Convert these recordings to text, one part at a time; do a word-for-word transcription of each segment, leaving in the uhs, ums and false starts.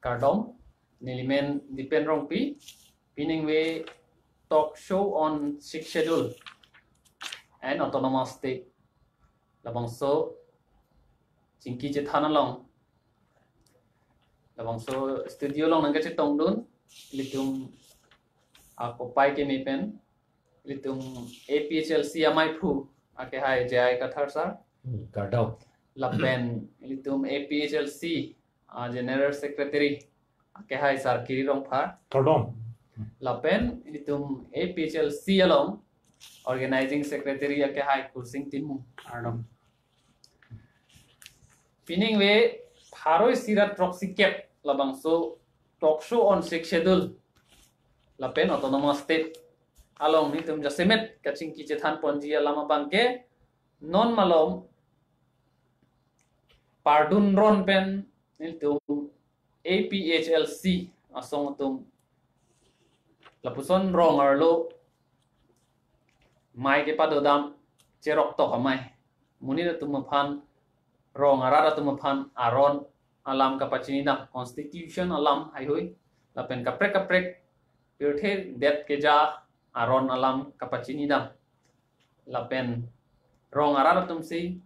Kardom, nelimen Dipen Rongpi, piningve talk show on Sixth Schedule and Autonomous State. Labangso chingki chethan along, labangso studio along nangkachetongdun, ilitum akopai keme pen, ilitum A P H L C amaiphu, akehai J I Kathar sir. Hmm, kardom. Lapen ilitum A P H L C, ah, General Secretary, akehai sir Kiri Rongphar. Kardom. Lapen ilitum A P H L C along Organizing Secretary akehai Kursing Timung. Kardom. Piningve pharo isi ra throksi kep labangso talk show on Sixth Schedule lapen Autonomous State along nelitum jasemet kachingki chethan ponji alam abangke non malom pardun ron pen nelitum A P H L C asong atum lapuson rong arlo amei kepadodam cheroktok amei. Monit atum aphan, rong arat atum aphan aron alam kapachinidam, constitution alam haihui, lapen kaprek kaprek pirthe det keja aron alam kapachinidam. Lapen rong arat atumsi,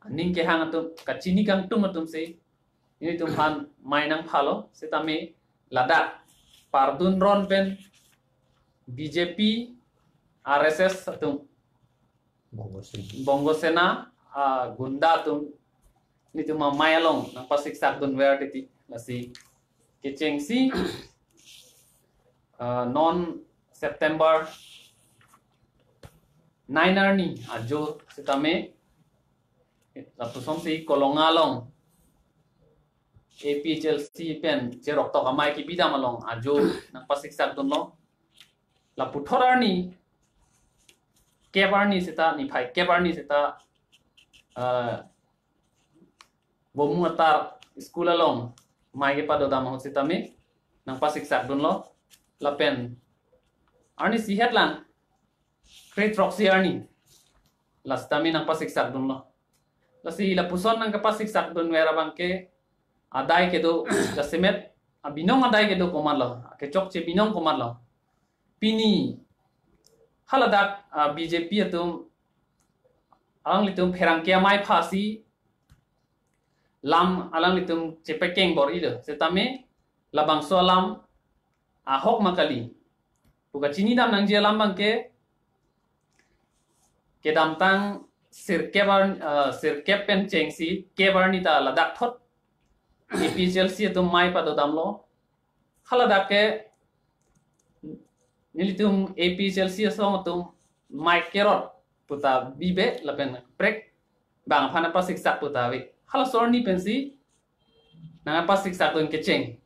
aning kehang atum, kachini kangtung atumsi nelitum aphan amei nangphalo, setame ladak pardun ron pen B J P, R S S atum, Bongo Sena. Bongo Sena, ah, gunda atum nelitum amei along nangpasiksakdunver titi, lasi kechengsi, ah, non September nine arni ajo setame lapusonsi Kolonga along A P H L C pen cheroktok amei kebidam along ajo nangpasiksakdunlo. Laputhot arni, kep arni seta, niphai kep arni seta, ah, Vomu Atar school along amei kepadodam ahut setame nangpasiksakdunlo. Lapen arni sihet lang, kre throksi arni, la setame nangpasiksakdunlo. Lasi lapuson nangkapasiksakdunver abangke adai kedo jasemet, abinong adai kedo komatlo, kechokche binong komatlo. Pini haladak, ah, B J P atum alanglitum pherangke amei aphasi lam alanglitum chepekeng bor-ilo, setame labangso alam ahok ma kali pu kachinidam nangji alam abangke kedamtang sirkep ar, eh, sirkep pen chengsi kep arni ta ladak thot A P H L C atum amei padodamlo. Haladak ke nelitum A P H L C asong atum amei kerot puta bibe lapen prek bang aphan pasiksak puta ave. Halaso arni pensi nangpasiksakdun kecheng.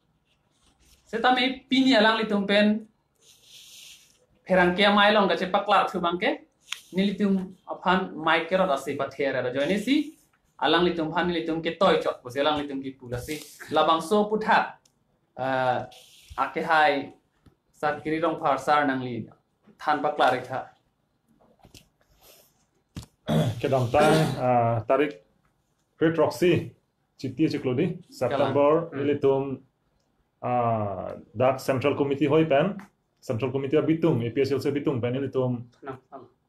Setame pini alanglitum pen pherangke amei along kachepaklar thu abangke nelitum aphan amei kerot ase pather ra ajoinesi alanglitum aphan nelitum ketoi chok pusi alanglitum kipu, lasi labangso aputhak, eh, akehai sir Kiri Rongphar sir nangli than paklar-ik tha. Kedamtang, ah, tarik kre throksi, Chiti chiklo di, September, hmm, ilitum, ah, dak Central Committee hoi pen, Central Committee abitung, A P H L C abitung pen ilitum, nang,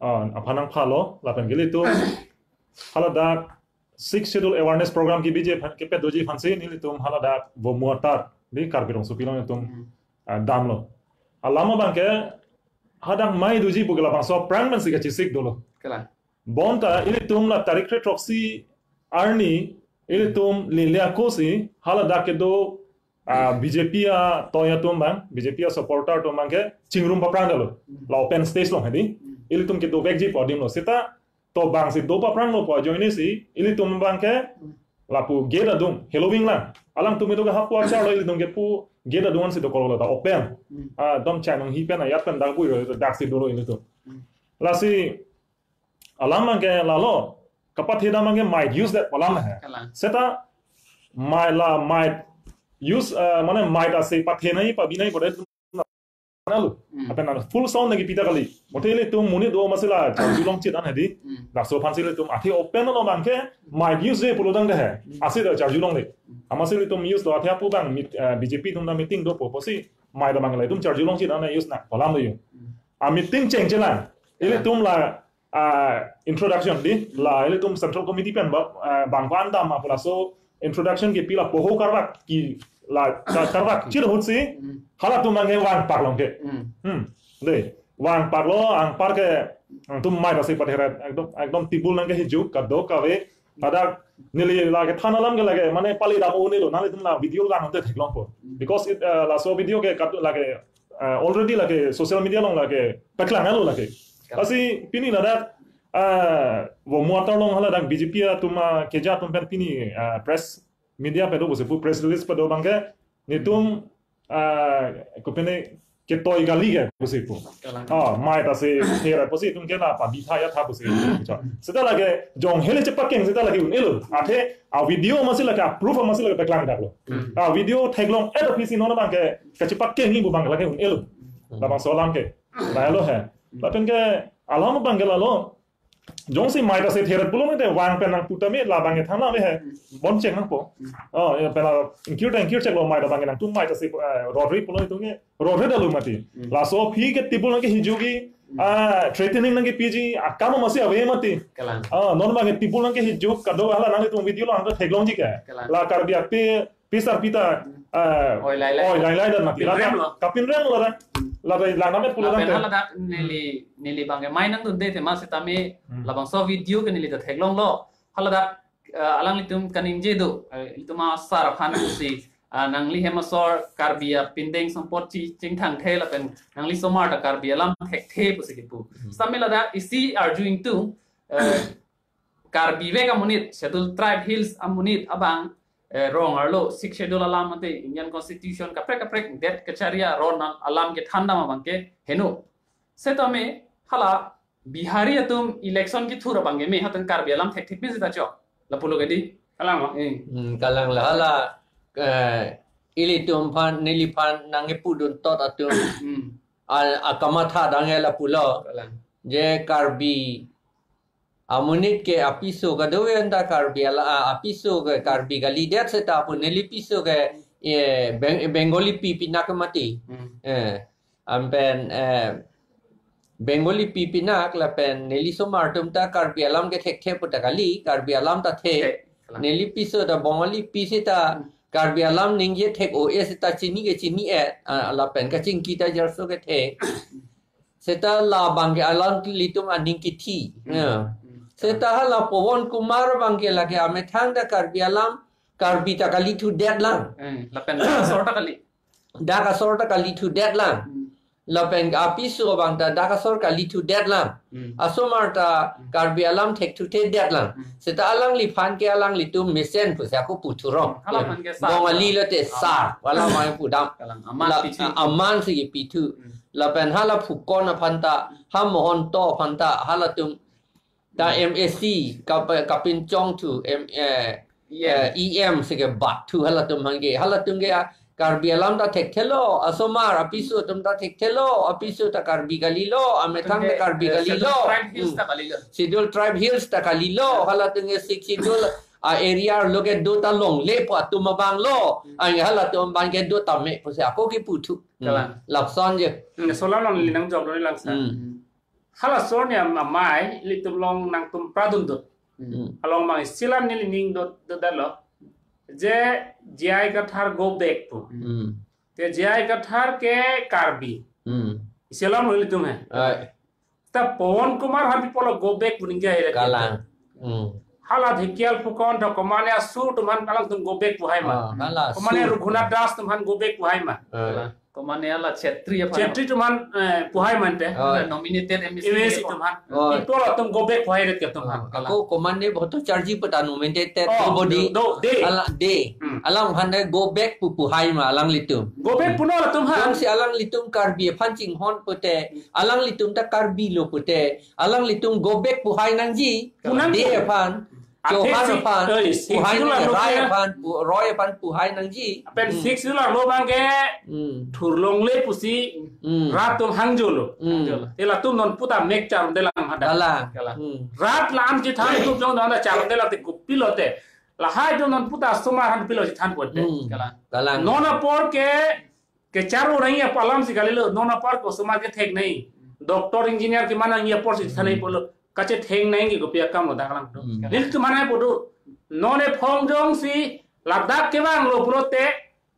ah, aphan nangphalo, lapen ke ilitum haladak Sixth Schedule Awareness Program kebiji aphan, kepet doji aphansi nelitum haladak Vomu Atar di Karbi Rongsopi along ilitum, hmm, ah, damlo. Alam abangke hadak amei doji pu ke labangso aphrang pensi kachesik dolo. Kalang. Bonta ilitum la tarik kre throksi arni ilitum lele akosi haladak kedo, ah, B J P atoi atum abang, B J P asupporter atum abangke chingrum paphrang dolo. Hmm. La open stage along hedi. Hmm. Ilitum kedovekji pu adimlo. Seta tobang si do paphranglo pu ajoinesi ilitum abangke, hmm, lapu gate adung, heloving lang. Alangtum itu ke hapu acharlo, ilitum kepu gate adung ansi dokoklo ta open. Hmm. Ah, dom chai nanghi pen ayat pen dak puiro, daksi dolo ilitum. Hmm. Lasi alam abangke lalo, kapathedam abangke might use that pu alam he. Kalang. Seta might la might use, eh, mane might ase pathenei pabinei pu det Nalo. Hmm. Lapen nang full sound nangkepi ta kali. Mate ilitum monit do amatsi la charju longchit an hedi. Hmm. Laso aphansi ilitum athe open lo abangke mic use-je pulo tangte he. Hmm. Ansi ta charju longle. Hmm. Amatsi ilitum use lo athe apu abang meet, eh, B J P atum ta meeting dopo pusi mic ta abang ilitum charju longchit an use nangpo alam lo yo. Hmm. A meeting chengchelang. Ilitum la, ah, introduction di, la ilitum Central Committee pen ba, ah, bang ko-an dam apot laso introduction kepi la poho karvak ke la ka-, karvak chir ahutsi, hmm, halatum abangke vangpak longke. Hmm. Hmm. Dei, vangpak lo, anparke, hmm, tum mic ta si patheret, ekdom, ekdom table nangkehijuk, kadokave, ladak neli lake than alam ke lake, mane pali dam-o nelo, nanglitum la video langte theklongpo. Hmm. Because it, eh, laso video ke kat lake, eh, already lake social media along lake paklang lo lake. Correct. Lasi pini ladak, eh, vo muatar along haladak B J P atum, ah, keja atum pen pini, eh, press media pado pusi pu, press release pado abangke nelitum, ah, kopine ketoi kali ke pusi pu. Kalang. Oh, mic ta si thekthe pusi itum ke la pabitha ya tha pusi. Seta lake jong hele chepakeng seta lake un-elo. Athe a video amatsi lake, a proof amatsi lake paklang daklo. Hmm. A video theklong-et aphisi non abangke kachepakengji pu abang lake un-elo. Hmm. Labangso alam ke. Lahelo he. Hmm. Lapen ke alam abangke lalo. Jongsi mic ta si thekthe pulo mate vang pen nangpu tame labangke thangnat ave he. Hmm. Bon chek nangpo. Hmm. Oh, ya pen la ingkir ta ingkir cheklo mic ta abangke nangtum mic ta si, eh, rotri pulo itum ke rotri dalo mati. Hmm. Laso aphi ke table nangkehijuji, hmm, ah, threatening nangkepiji, akam amatsi ave mati. Kalang. Ah, non abangke table nangkehijuk, kado hala nanglitum video along ta theklongji ke. Kalang. La Karbi ape, pisar pita, eh, oi lailai. Oi lailai dan mati. Kapinrem lo. Kapinrem lo dan. Hmm. Ladak lang name pulo lapen tangte. Haladak neli, neli abangke mic nangdunde tema sitame, hmm, labangso video ke neli ta theklonglo. Haladak, eh, alanglitum kaningje do, eh, ilitum asar aphan pusi, ah, nangli hem asor Karbi apindeng sampot chi chingthangthe lapen nangli osomar ta Karbi alam thekthe pusi kipu. Hmm. Sitame ladak isi arju ingtung, eh, Karbi vek amonit, Scheduled Tribe Hills amonit abang, eh, rong arlo, Sixth Schedule alam mate Indian Constitution kaprek kaprek det kachari aron alam kethan dam abangke heno. Setame hala Bihari atum election kethur abangke me hatun Karbi alam thekthek me seta chok. Lapulo ke di. Kalang lo. Eh. Hmm, kalang lo hala, eh, ilitum aphan, neliphan nangkepudun tot atum. Hmm. A, akamatha dang ya lapulo. Kalang. Je Karbi amonit ke apiso kadokave anta Karbi ala, a, apiso ke Karbi kalidet seta pu neli piso ke, eh, Beng-, Bengali pi pinak mati. Hmm. Eh, anpen, eh, Bengali pi pinak lapen neli osomar atum ta Karbi alam ke thekthe pu ta kali, Karbi alam ta thek. Thek, kalang. Neli piso ta Bengali pi seta, hmm, Karbi alam ningje thek-o-e seta chini ke chini-et, ah, lapen kachingki ta jarso ke thek. Seta labangke alanglitum aning kithi. Hmm. Ya. Hmm. Seta hala Pawan Kumar abangke lake amethang ta Karbi alam, Karbi ta kalithudet lang. Hmm. Lapen dak asor ta kali. Dak asor ta kalithudet lang. Hmm. Lapen apiso abang ta dak asor kalithudet lang. Hmm. Osomar ta, hmm, Karbi alam thekthuthe det lang. Hmm. Seta alangliphan ke alanglitum mesen pusi ako puthurong. Hala aphan ke sar. Bengali lote sar. Aman. Hala mai pudam. Kalang, aman la, pithu. Aman si pithu. Hmm. Lapen hala Fullon aphan ta, ha Mahanta aphan ta, halatum ta, hmm, M A C, kap-, kapinchong thu, M, eh, E M. Eh, E M si kebat thu halatum aphan ke. Halatum ke, ah, Karbi alam ta thekthelo, osomar, apiso atum ta thekthelo, apiso ta Karbi kalilo, amethang ta, eh, Karbi, eh, kalilo. Scheduled Tribe Hills, hmm, ta kalilo. Scheduled Tribe Hills ta kalilo, halatum ke Sixth Schedule, ah, area arlo kedo ta longle pu atum abang lo, hmm, ang halatum abang kedo tame pusi ako kipu thu. Hmm. Kalang. Lapuson je. Hmm, so alam along neli nangjoklo lang seta. Hmm. Hmm. Hala asor ni am-, amei, ilitum along nangtum pradun dut. Hmm. Along abang isi alam neli ning dut, dut detlo. Je J I Kathar go back pu. Hmm. Te J I Kathar ke Karbi. Hmm. Isi alam ilitum he. Ai. Ta Pawan Kumar aphan pi pulo go back pu ningje hai. Kalang. Hmm. Hala Dhekial Phukan to komane asur atum aphan alangtum go back pu hai ma. Ah, hala asur. Komane Raghunath Das atum aphan go back pu hai ma. Ah. Komane hala Chetri aphan. Chetri atum aphan, eh, pu hai ma ante. Ah. Hala nominated M A C. M A C atum aphan. Oh. Pi pulo atum go back pu hai ret ke atum aphan. Ah, ako komane Bhattacharjee pu ta nominated, oh, body. Do, do, de. Hala de. Hmm. Alangphan de go back pu pu hai ma alanglitum. Go back punon atum aphan. Jongsi alanglitum Karbi aphan chinghon pute, alanglitum ta Karbi lo pute, alanglitum go back pu hai nangji. Pu nangji. De aphan. Chauhan aphan, eh, six puhai schedule nangji, arlo Roy ke aphan, pu-, Roy aphan puhai nangji. Pen Hmm. six schedule arlo abang ke Hmm. thurlongle pusi Hmm. rat atum hangjolo. Hmm. Te latum non puta mek charlongle lang hadak. Kalang. Kalang. Hmm. Rat la-an chethan atum jong non charlongle lang te kopi lote. Lahai atum non puta asomar aphan kopilo chethan ponte. Hmm. Kalang. Kalang. Non apor ke kecharo nangji alam si kalilo, non apor ke osomar kethek nangji. Doctor, engineer keman nangji apor si than nangji pulo. Kachethek nangji ke kopi akam lo dak lang do. Hmm. Nelitum aphan nangji pu do. Non ephong jongsi ladak kevanglo pulote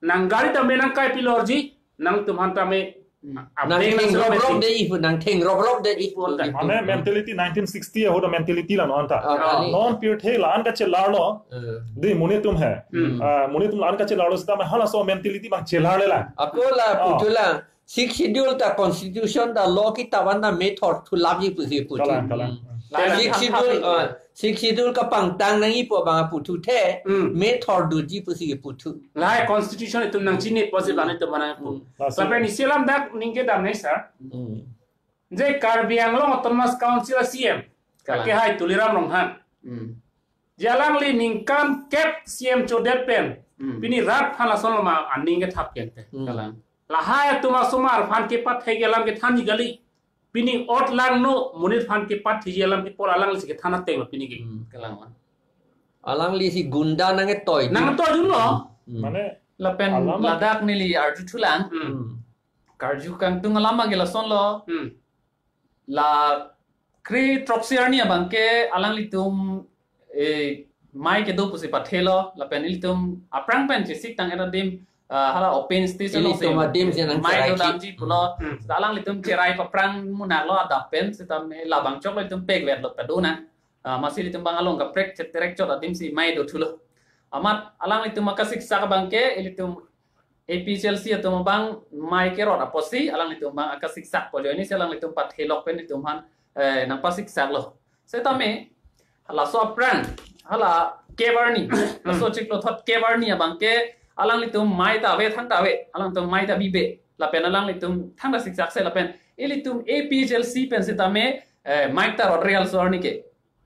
nang gari tame nangkai pilorji, nangtum aphan tame Hmm. abeng nang nang theng silo roblok mesi. De ipu, nang theng roblok de ipu. Ipu anta. Mane mentality nineteen sixty ahut a mentality la non ta. Ah, kali. Non pirthe la-an kachelarlo. Eh. De monit atum he. Hmm. Ah, monit atum la-an kachelarlo seta me halaso mentality abang chelarle la. Ako la Oh. putu la, Sixth Schedule ta constitution ta law kitap an ta methot thulapji pusi putu. Kalang, kalang. Hmm. Sixth Schedule, ah, Sixth Schedule kapangtang nangji pu abang puthuthe, Hmm. methot doji pusi putu. Lahai constitution itum nangchini pusi Hmm. bang itum mana pu. Hmm. Lapen isi alam dak ningje dam nai sir. Hmm. Je Karbi Anglong Autonomous Council a C M. Kalang. Kehai Tuliram Ronghang. Hmm. Je alangli ningkan kep C M chodet pen. Hmm. Pini rat aphan lason lo ma aning kethap kente. Hmm. Kalang. Lahai atum asomar aphan kepathekji alam kethanji kali. Pini ot langno monit aphan kepathekji alam kepor alangli si kethan ateng lo pini ke. Hmm. Kalang. Alangli si gunda nangketoi. Nangketoi dunlo. Hmm. Mane Lapen alam ladak neli arjuthulang. Hmm. Hmm. Karju kangtung alam ke lason lo. Hmm. La kre throksi arni abang ke alanglitum, eh, mei kedo pusi pathelo, lapen ilitum aphrang pen chesik tang-et adim, ah, hala open stage along si ilitum adim si nang mei cherai do ki. Damji pulo. Hmm. Seta alanglitum cherai paphrang munak lo adap pen, seta me labang choklo itum pekvet lo padona. Ah, masi ilitum abang along kaprek cheterek chot adim si mei dothulo. Amat alanglitum akasiksak abang ke, ilitum A P H L C atum abang mei kerot apotsi, alanglitum abang akasiksak po ajoine si alanglitum pathelok pen ilitum aphan, eh, nangpasiksak lo. Setame, laso aphrang, hala kep arni, laso chiklo thot kep arni abang ke, alanglitum mei ta ave, thangta ave, alanglitum mei ta bibe, lapen alanglitum thangta siksak se, lapen ilitum A P H L C pen setame, eh, mei ta rot real so arni ke.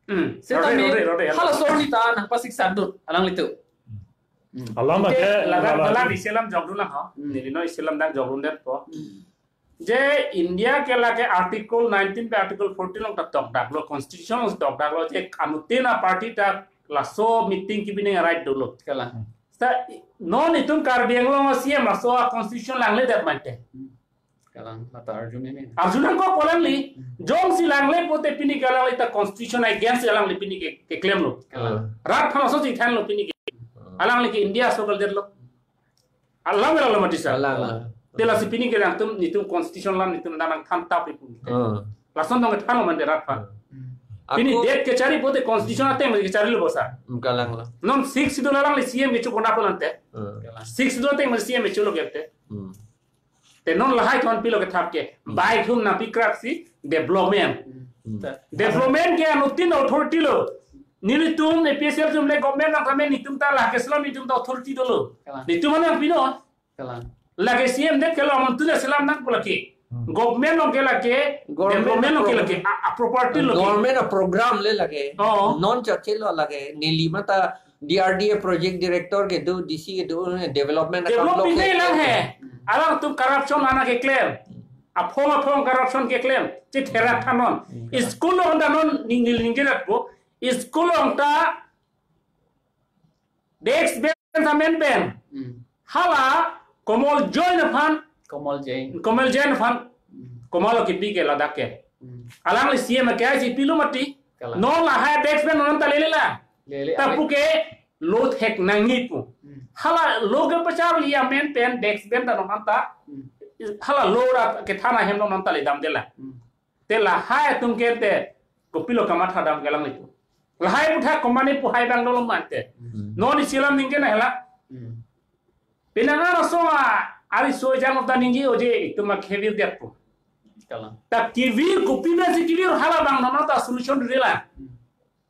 Hmm. Setame, rode, rode, rode, hala rode. So arni ta nangpasiksak dut, alanglitum. Hmm. Alam Oke, ake, ladak, alam ladak ake. Isi alam jokdun lang ho. Hmm. Neli non isi alam dak jokdundet po. Hmm. Je India ke lake Article nineteen pen Article fourteen along ta tokdak lo, Constitution along tokdak lo, je anuttin a party ta laso meeting kebi nang right dolo. Kalang. Hmm. Sa, non itum Karbi Anglong a C M laso a Constitution langledet mante. Hmm. Kalang, la ta arju meme. Arju nangkok alangli, Hmm. jongsi langle pote pini ke alangli ta constitution against alangli pini ke, keklemlo. Kalang. Rat aphan aso chingthanlo pini ke. Hmm. Alangli ke India aso kaldetlo. Alam alam mati sa. Alam, alam. Te lasi pini ke nangtum, netum constitution alam netum nangthan tap ipu. Hmm. Lason dong thanlo mande rat aphan. Hmm. Pini Ako det kechari pote constitution ateng kecharilo bo sa. Hmm, kalang lo. Non six schedule alangli C M kecho kona po nante. Hmm. Kalang. Six schedule ateng C M kecholo kerte. Hmm. Te non lahai thon pilo kethap ke. Hmm. Bai thum nangpikrak si development. Hmm. Development ke anuttin authority lo. Nelitum A P H L C atum le government nangtame netum ta lake selam netum ta authority dolo. Kalang. Netum nangpinon. Kalang. Lake C M det ke lo amontune selam nangpo lake. Hmm. Government along ke lake, Government development along ke appro- lake, a, a property lo ke. Government a program le lake. Oh. Non church lo lake. Neli mata D R D A project director kedo, D C kedo, development account Develop lo pine ke. Lang he. Alangtum corruption ana keklem. Aphong aphong corruption keklem. Chetherak thanon. Hmm. School along ta non ning ning ning jerat po. School along ta desk bench amen pen. Hmm. Hala Komol Jain aphan. Komol Jain. Komol Jain aphan. Hmm. Komol lo kipi ke ladak ke. Hmm. Alangli C M ke I C pilo mati. Kalang. Non lahai desk bench non ta lele la. Lele, ta ave. Puke lo thek nangji pu. Hmm. Hala lo kepacharli amen pen desk bench ta non ta. Hmm. Hala lo ra kethan ahem non ta le damde la. Hmm. Te lahai atum ke te kopilo kamatha dam ke alanglitum. Lahai puthak komane pu hai bang dolo mante. Hmm. Non isi alam ningke na hela. Hmm. Penang arlo so a, ari so jang of the ningje oje itum a kevir det pu. Kalang. Ta kevir kopi na si kevir hala bang non ta solution dile la. Hmm.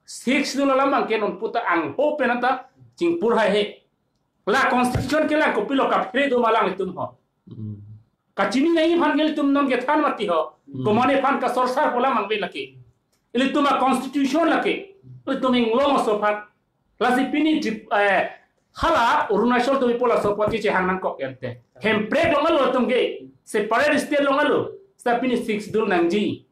Six schedule alam bang ke non puta angho pen ta chingpur hai he. La constitution ke la kopilo kaphere do ma alanglitum ho. Hmm. Kachini nangji aphan ke ilitum non kethan mati ho. Hmm. Komane aphan kasorsar pu alam angve lake. Ilitum a constitution lake. Itum inglong aso aphan. Lasi pini Trip-, eh, hala Arunachal atum ipo laso apot chehang nangkok ente. Hemprek longlo atum ke. Separate state longlo. Seta pini Sixth Schedule nangji.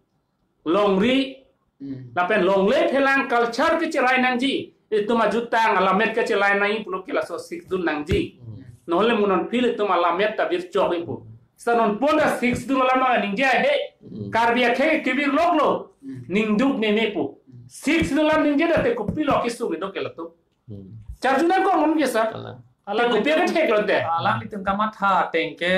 Longri. Hmm. Lapen longle phelang culture kecherai nangji. Itum ajutang alammet kecherai nangji pulo ke laso Sixth Schedule nangji. Hmm. Nonle mo non pil itum alammet ta birchok ipu. Seta non pon ta Sixth Schedule alam ningje he. Hmm. Karbi akhei kebirloklo. Hmm. Ningduk meme pu. Hmm. Sixth Schedule alam ningje ta te kopilo kesung do ke latum. Hmm. Charju nangkok non ke sir. Kalang. Te kopi ke theklo te. Alanglitum kamatha ateng ke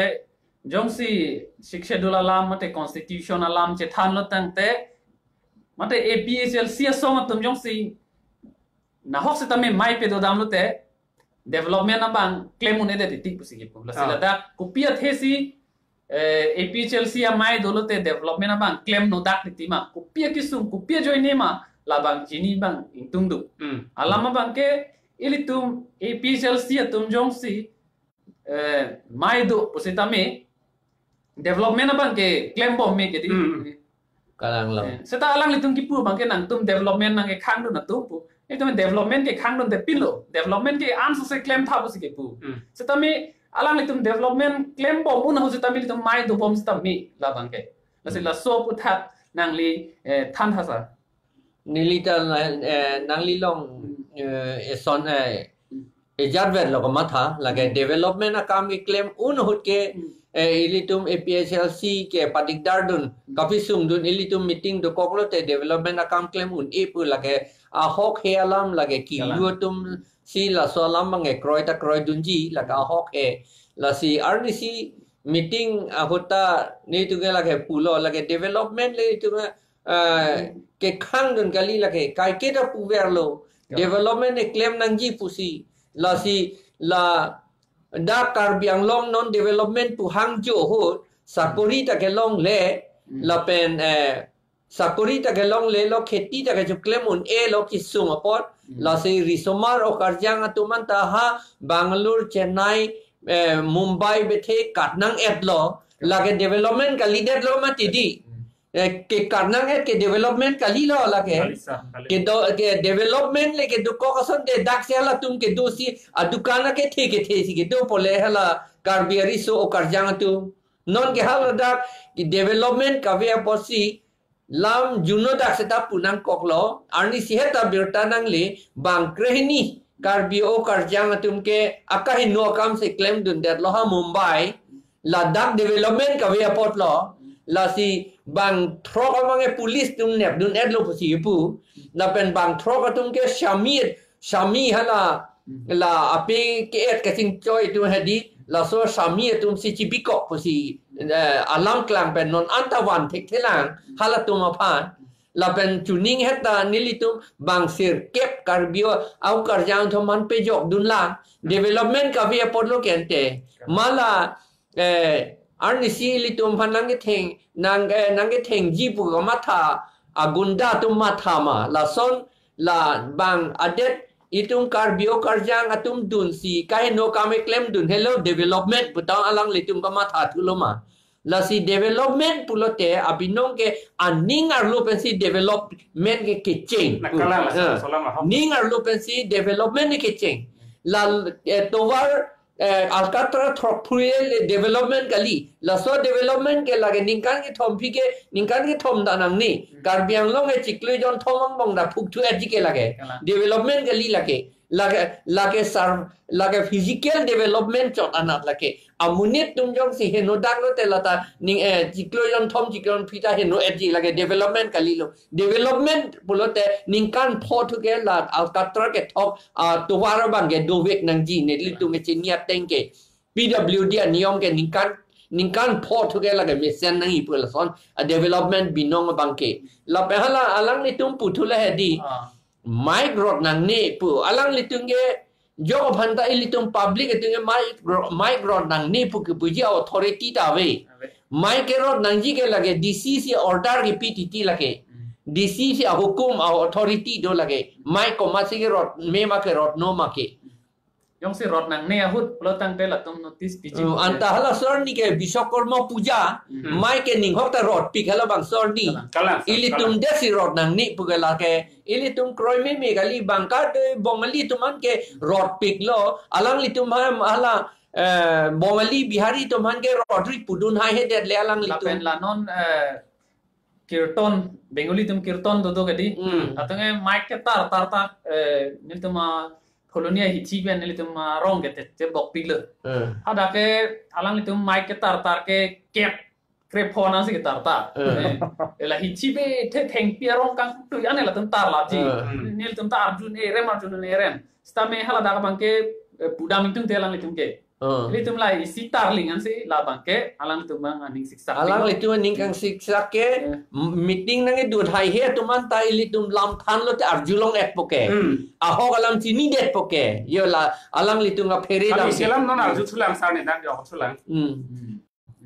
jongsi Sixth Schedule alam mate constitution alam chethanlo tangte mate A P H L C asong atum jongsi nahok setame mei pedodamlo te development abang klem un-edet titi pusi kipu. Lasi Ah. ladak kopi athesi, eh, A P H L C amei dolo te development abang klem nodak titi ma. Kopi akesung, kopi ajoine ma, labang chini abang ingtungduk. Hmm. Alam abang ke ilitum A P H L C atum jongsi, eh, mei do pusitame development abang ke klembom me ke di. Hmm. Kalanglo. Eh, seta alanglitum kipu abang ke nangtum development nangkekhangdun atum pu. Itum development kekhangdun te pilo. Development ke ansose klemtha pusi kipu. Hmm. Setame alanglitum development klembom un ahut setame ilitum mei dobom setame labang ke. Lasi Hmm. laso aphuthak nangli, eh, than tha sir. Neli ta, eh, nangli along, Hmm. eh, eson, eh, Hmm. ejat verlo kamatha, lake Hmm. development akam keklem un ahut ke, Hmm. eh, ilitum A P H L C ke padikdardun, Hmm. kapisungdun ilitum meeting dokoklo te development akam klem un-e pu lake ahok he alam lake kilu Kalang. atum si laso alam abang ke kroi ta kroidunji lake ahok he. Lasi arnisi meeting ahut ta netum ke lake pulo lake development le itum ke, eh, Hmm. kekhangdun kali lake kaike ta puverlo. Kalang. Development keklem nangji pusi. Lasi ladak Karbi Anglong non development pu hangjo ahut sakori ta kelongle Hmm. lapen, eh, sakori ta kelonglelo kheti ta kechoklem un-elo kesung apot. Hmm. Lasi risomar okarjang atum anta ha Bangalore, Chennai, eh, Mumbai bethe kat nang-etlo. Lake development kalidetlo mati di. Hmm. Eh, ke kat nang-et ke development kalilo lake. Kali sir, kali. Ke do, ke development le kedokok asonte dak si halatum kedosi adukan akethe kethe si kedo pule hala Karbi ariso okarjang atum. Non ke haladak ke development kave apotsi lam juno dak seta pu nangkoklo, arnisi heta birta nangle bang krehini Karbi okarjang atum ke akaheno akam si klemdundetlo ha Mumbai, ladak development kave apotlo, lasi bang throk abang ke police atum nepdun-etlo pusi kipu, lapen bang throk atum ke sami, sami hala, Hmm. la ape ke-et kachingchoi atum hedi, laso sami atum si chibikok pusi, eh, alam klang pen non anta van thekthelang, halatum aphan, lapen chuning heta nelitum bang sirkep Karbi o okarjang atum aphan pejokdunlang, development kave apotlo ke ente. Mala, eh, arnisi ilitum aphan nangketheng, nang, eh, nangkethengji pu kamatha, agunda atum matha ma, lason la bang adet itum Karbi okarjang atum dunsi kaheno akam klemdun helo development pu ta alanglitum kamatha thulo ma. Lasi development pulote abinong ke aning arlo pensi development ke kecheng. Na kalang, Eh, laso alam ahok. Ning arlo pensi development ke kecheng. La, eh, tovar, eh, Alkatra throk phurele development kali. Laso development ke lake ningkan kethom aphi ke, ningkan kethom ta nangne. Hmm. Karbi Anglong ke chiklo jonthom angbong ta phukthu-etji ke lake. Kalang. Development kali lake. Lake, lake sar, lake physical development chot anat lake. Amonit atum jongsi henodaklo te lata ning, eh, chiklo jonthom chiklo jonphi ta heno-etji lake development kalilo. Development pulote ningkan pho thu ke la Alkatra kethok, ah, tovar abang ke dovek nangji nelitum ke chini ateng ke. P W D aniyom ke ningkan, ningkan pho thu ke lake mesen nangji pu lason, ah, development binong abang ke. Lapen hala alanglitum puthu le hedi. Ah. Mei rot nangne pu. Alanglitum ke jok aphan ta ilitum public atum ke mei ro-, mei rot nangne pu kepuji authority ta ave. Ave. Mei kerot nangji ke lake D C si order kepi titi lake. Hmm. D C si ahukum a-authority do lake. Mei komatsi kerot me ma kerot no ma ke. Jongsi rot nangne ahut pulo tangte latum notice piji. Hmm, anta hala sorni ke Biswakarma Puja, Hmm. Mike ke ninghok ta rotpik hala bang sorni. Kalang. Kalang, sir, ilitum kalang. Desi rot nangne pu ke lake. Ilitum kroimeme kali bang kadobongali atum aphan ke rotpiklo. Alanglitum ha hala, eh, Bongali Bihari atum aphan ke rotri pudun hai hedet le alanglitum. Lapen la non, eh, kirtan, Bengali atum kirtan dodo kadi. Hmm. Latum ke mike ke tar tar ta, eh, nelitum a Phuloni ahithi pen nelitum arong ke te, te bokpiklo. Hmm. Hadak ke alanglitum mike ke tar tar ke kep krep phona si ke tar tar. Hmm. Eh, la hithi pen te thengpi arong kangtui ane latum tar lapji. Hmm. Nelitum ta arjun-e rem, arjun-e rem. Sitame haladak abang ke, eh, pudam ingtung te alanglitum ke. Hmm. Ilitum la isi tarling ansi labang ke alanglitum abang aning siksak. Alanglitum aning kangsiksak ke, Eh. m-, meeting nangkedun haihe atum anta ilitum lam thanlo te arjulong-etpo ke. Hmm. Ahok alam chinidet po ke. Yo la alanglitum aphere Kami dam ke. Selam non arjuthulang sir ne dak jok thulang. Hmm. Hmm.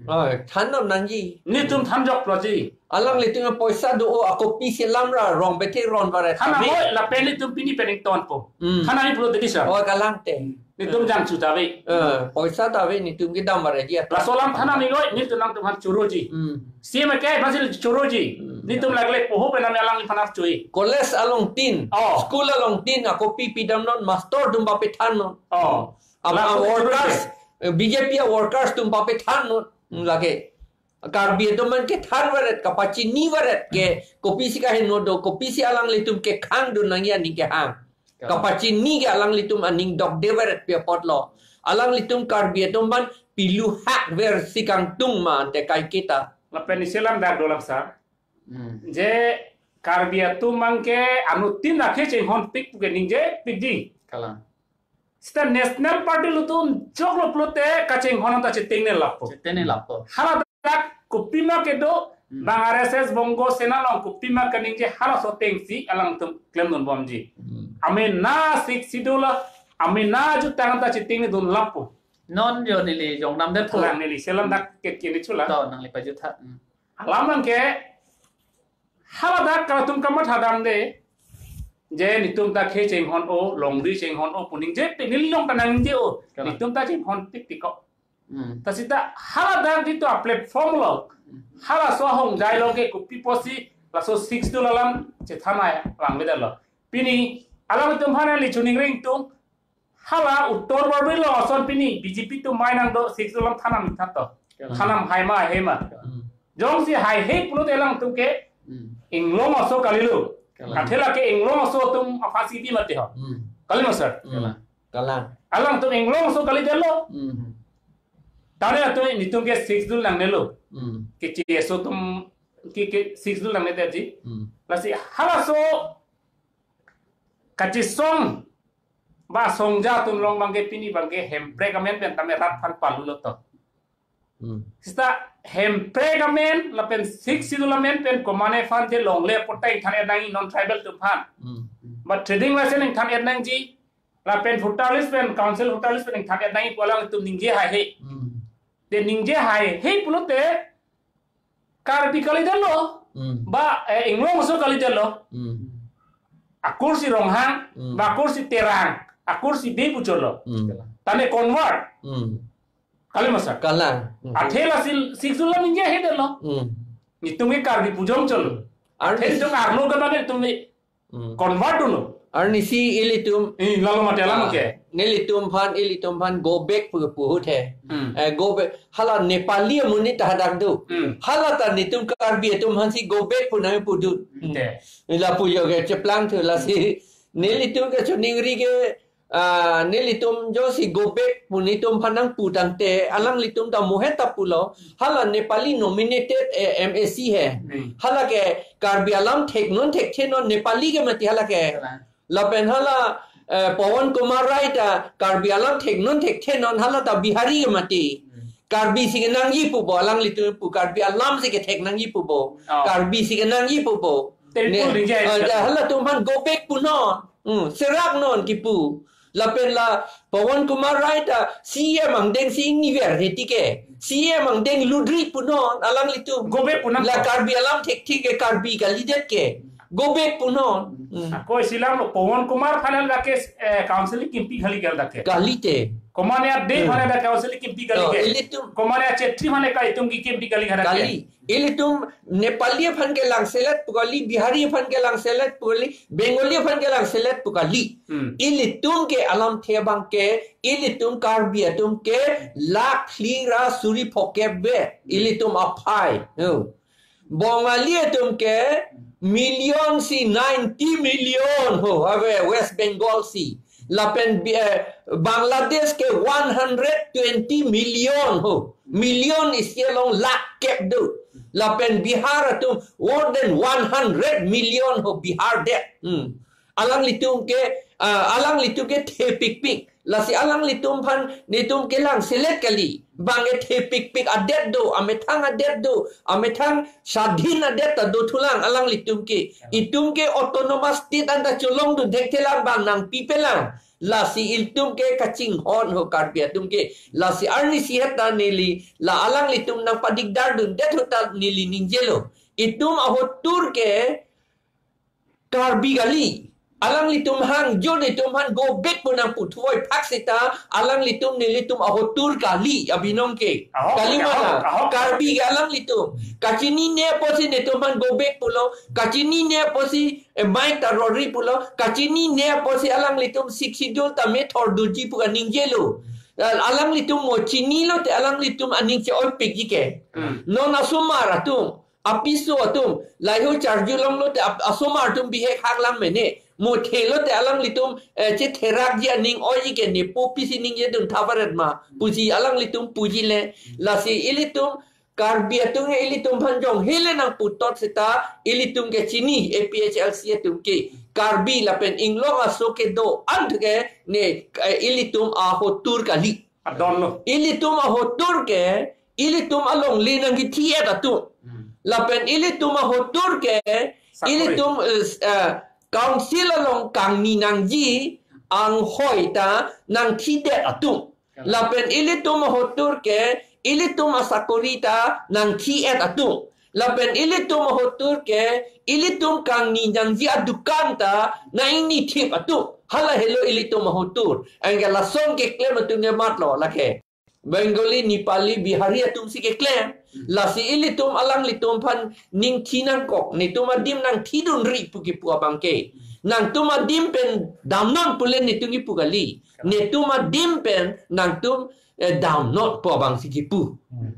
Oh, than nam nangji. Netum thanjoklo ji. Alanglitum apoisa do o akopi selam ra rong bethe ron bare Than tame. Nangkok lapen netum pini pen ingtonpo. Hmm. Than nangji pulo dedi sir. Oh, kalang te. Netum jangchu ta ave. Eh, poisa ta ave netum kedam bare ji ata. Laso alam than nangnoi, netum nangtum aphan choroji. Hmm. C M ke fasil choroji. Hmm. Netum lagle poho pen nang alangliphan archui. College along tin, Oh. School along tin, akopi pidamnon, master atum papethannon. Oh. Apa Laso workers, choroji. Eh, B J P a workers atum papethannon. Hmm, lake. Karbi atum aphan kethan varet, kapachini varet ke, kopisi kaheno do, kopisi alanglitum kekhang do nangji aning kehang. Ka- Kapachini ke alanglitum aning dokde varet pi apotlo. Alanglitum Karbi atum aphan pilu hak ver si kangtung ma ante kai kita. Lapen isi alam dak dolang sir. Hmm. Je Karbi atum abang ke anuttin akhei chinghonpik pu ke ningjepikji. Kalang. Sita National Party lutum joklo pulote kachinghon ta chitingne lapo. Chitingne lapo. Haladak kopima kedo, Hmm. bang R S S Bongo Sena along kopima kaningje halaso atengsi alangtum klemdunbomji. Hmm. Amena Sixth Schedule, amena jutang ta chitingnedun lapo. Non yo neli jongdamdet po. Lang neli selam dak ke kini chula. To, nangli pajutha. Hmm. Alam abang ke haladak kalatum kamatha damde. Je netum ta khei chinghon-o, longri chinghon-o pu ningje, te neli along ta nangje-o. Kalang. Netum ta chinghonpik tiko. Hmm. Ta sita haladak jitu a platform lo. Hmm. Halaso ahongjai lo ke kopi pusi laso Sixth Schedule alam chethan nangvangvedetlo. Pini alangtum aphan neli choningri ingtung. Hala Uttar Borbil along ason pini B J P atum mai nangdo Sixth Schedule alam than nam than to. Kalang. Than nam hai ma, hei ma. Hmm. Jongsi haihe pulote alangtum ke Hmm. inglong aso kalilo. Kalang. Athe lake inglong aso atum aphansi bi mati ho. Hmm. Kalima sir. Hmm. Kalang. Kalang. Alangtum inglong aso kalidetlo. Hmm. Tane atum netum ke Sixth Schedule nangnelo. Hmm. Ke chi aso atum ke, ke Sixth Schedule nangnedetji. Hmm. Lasi halaso kachisong ba songja atum along abang ke pini abang ke hemprek amen pen tame rat aphan palulo to. Hmm. Sita hemprek amen lapen Sixth Schedule amen pen komane aphan je longle apot ta ingthan-et nangji non tribal atum aphan. Hmm. Ba trading license ingthan-et nangji lapen voter list pen council voter list pen ingthan-et nangji pu alangtum ningje haihe. Hmm. Te ningje haihe pulote Karbi kalidetlo. Hmm. Ba, eh, inglong aso kalidetlo. Hmm. Akursi Ronghang, Hmm. ba akursi Terang, akursi Bey pu cholo. Hmm. Tane convert. Hmm. Kalima sir. Kalang. Hmm. Athe lasi Sixth Schedule alam ningje haihe detlo. Hmm. Netum ke Karbi pujong cholo. Ar Athe netum arlo ke bang netum Hmm. convert dunlo. Arnisi ilitum Eh, lalo mati alam Ah, ke. nelitum aphan, ilitum aphan go back pu, pu ahut he. Hmm. Eh, go back. Hala Nepali amonit ta hadak do. Hmm. Hala ta netum Karbi atum aphansi go back pu nangpudun. Hmm, te. Lapu jo ke cheplang thu lasi. Nelitum kachoningri ke, ah, nelitum jongsi go back pu netum aphan nangpu tangte, alanglitum ta mohet ta pulo. Hala Nepali nominated, eh, M A C he. Hmm. Hala ke Karbi alam theknon thekthenon Nepali ke mati hala ke. Kalang. Lapen hala, eh, Pawan Kumar Rai ta Karbi alam theknon thekthenon hala ta Bihari ke mati. Hmm. Karbi si kenangji pupo, alanglitum pu Karbi alam si kethek nangji pupo. Oh. Karbi si kenangji pupo. Te Ne, pul ningje ah, ja, halatum aphan go back punon. Hmm, seraknon kipu. Lapen la Pawan Kumar Rai ta C E M angdeng si ingniver heti ke. C E M angdeng ludri punon alanglitum. Go back punang La to. Karbi alam thekthe ke Karbi kalidet ke. Go back punon. Hmm. Ako isilam lo Pawan Kumar aphan dak ke, eh, council kimpi kali kal dak ke. Kalite. Komane Deb Hmm. aphan dak council kimpi kali Oh, ke. ilitum. Komane Chetri aphan ke itum ke kimpi kali kal dak ke. Kali. Ilitum Nepali aphan ke langselet pu kali, Bihari aphan ke langselet pu kali, Bengali aphan ke langselet pu kali. Hmm. Ilitum ke alamthe abang ke, ilitum Karbi atum ke lakh phli ra suri phokep be. Ilitum aphai. Hmm. Bongali atum ke million si ninety million ho, ave West Bengal si. Lapen bi-, eh, Bangladesh ke one hundred twenty million ho. Million isi along lakh kep do. Lapen Bihar atum more than one hundred million ho Bihar det. Hmm. Alanglitum ke, ah, alanglitum ke thepikpik. Lasi alanglitum aphan netum ke langselet kali. Bang ke thepikpik adet do, amethang adet do, amethang swadhin adet ta do thulang alanglitum ke. Itum ke autonomous state anta cholongdun thekthelang bang nangpipelang. Lasi ilitum ke kachinghon ho Karbi atum ke. Lasi arnisi het ta neli, la alanglitum nangpadikdardundet ho ta neli ningjelo. Itum ahotur ke Karbi kali. Alanglitum hangjo netum aphan go back pu nangputhuvoiphak seta, alanglitum nelitum ahotur kali abinong ke. Ahok, Kali ahok, mana? ahok. Karbi ke alanglitum. Kachinine apotsi netum aphan go back pulo. Kachinine apotsi, eh, mic ta rori pulo. Kachinine apotsi alanglitum Sixth Schedule ta methor doji pu aning jelo. Al-, alanglitum mo chinilo te alanglitum aning che-oipikji ke. Hmm. Non asomar atum, apiso atum, lahei charjulonglo te ap-, asomar atum bihek hanglang mene. Mo thelo te alanglitum, eh, chetherakji aning oiji ke ne po pisi ningjeduntha paret ma. Pusi alanglitum puji le. Lasi ilitum Karbi atum ke ilitum aphan jong hele nangputot seta ilitum ke chini A P H L C atum ke Karbi lapen Inglong aso kedo-an ke ne, eh, ilitum ahotur kali. Adon lo. Ilitum ahotur ke, ilitum alongle nangkethi-et atum. Hmm. Lapen ilitum ahotur ke, Sakori. ilitum, eh, s-, eh, council along kangni nangji, anghoi ta nangthidet atum. Kalang. Lapen ilitum ahotur ke, ilitum asakori ta nangthi-et atum. Lapen ilitum ahotur ke, ilitum kangni nangji adukan ta nang-ingni thip atum. Hala helo ilitum ahotur. Anke lason keklem atum ke matlo lake. Bengali, Nepali, Bihari atum si keklem. Hmm. Lasi ilitum alanglitum aphan ningthi nangkok. Netum adim nangthidunri pu kipu abang ke. Nangtum adim pen damnon pule netum kipu kali. Netum adim pen nangtum, eh, damnon pu abang si kipu. Hmm.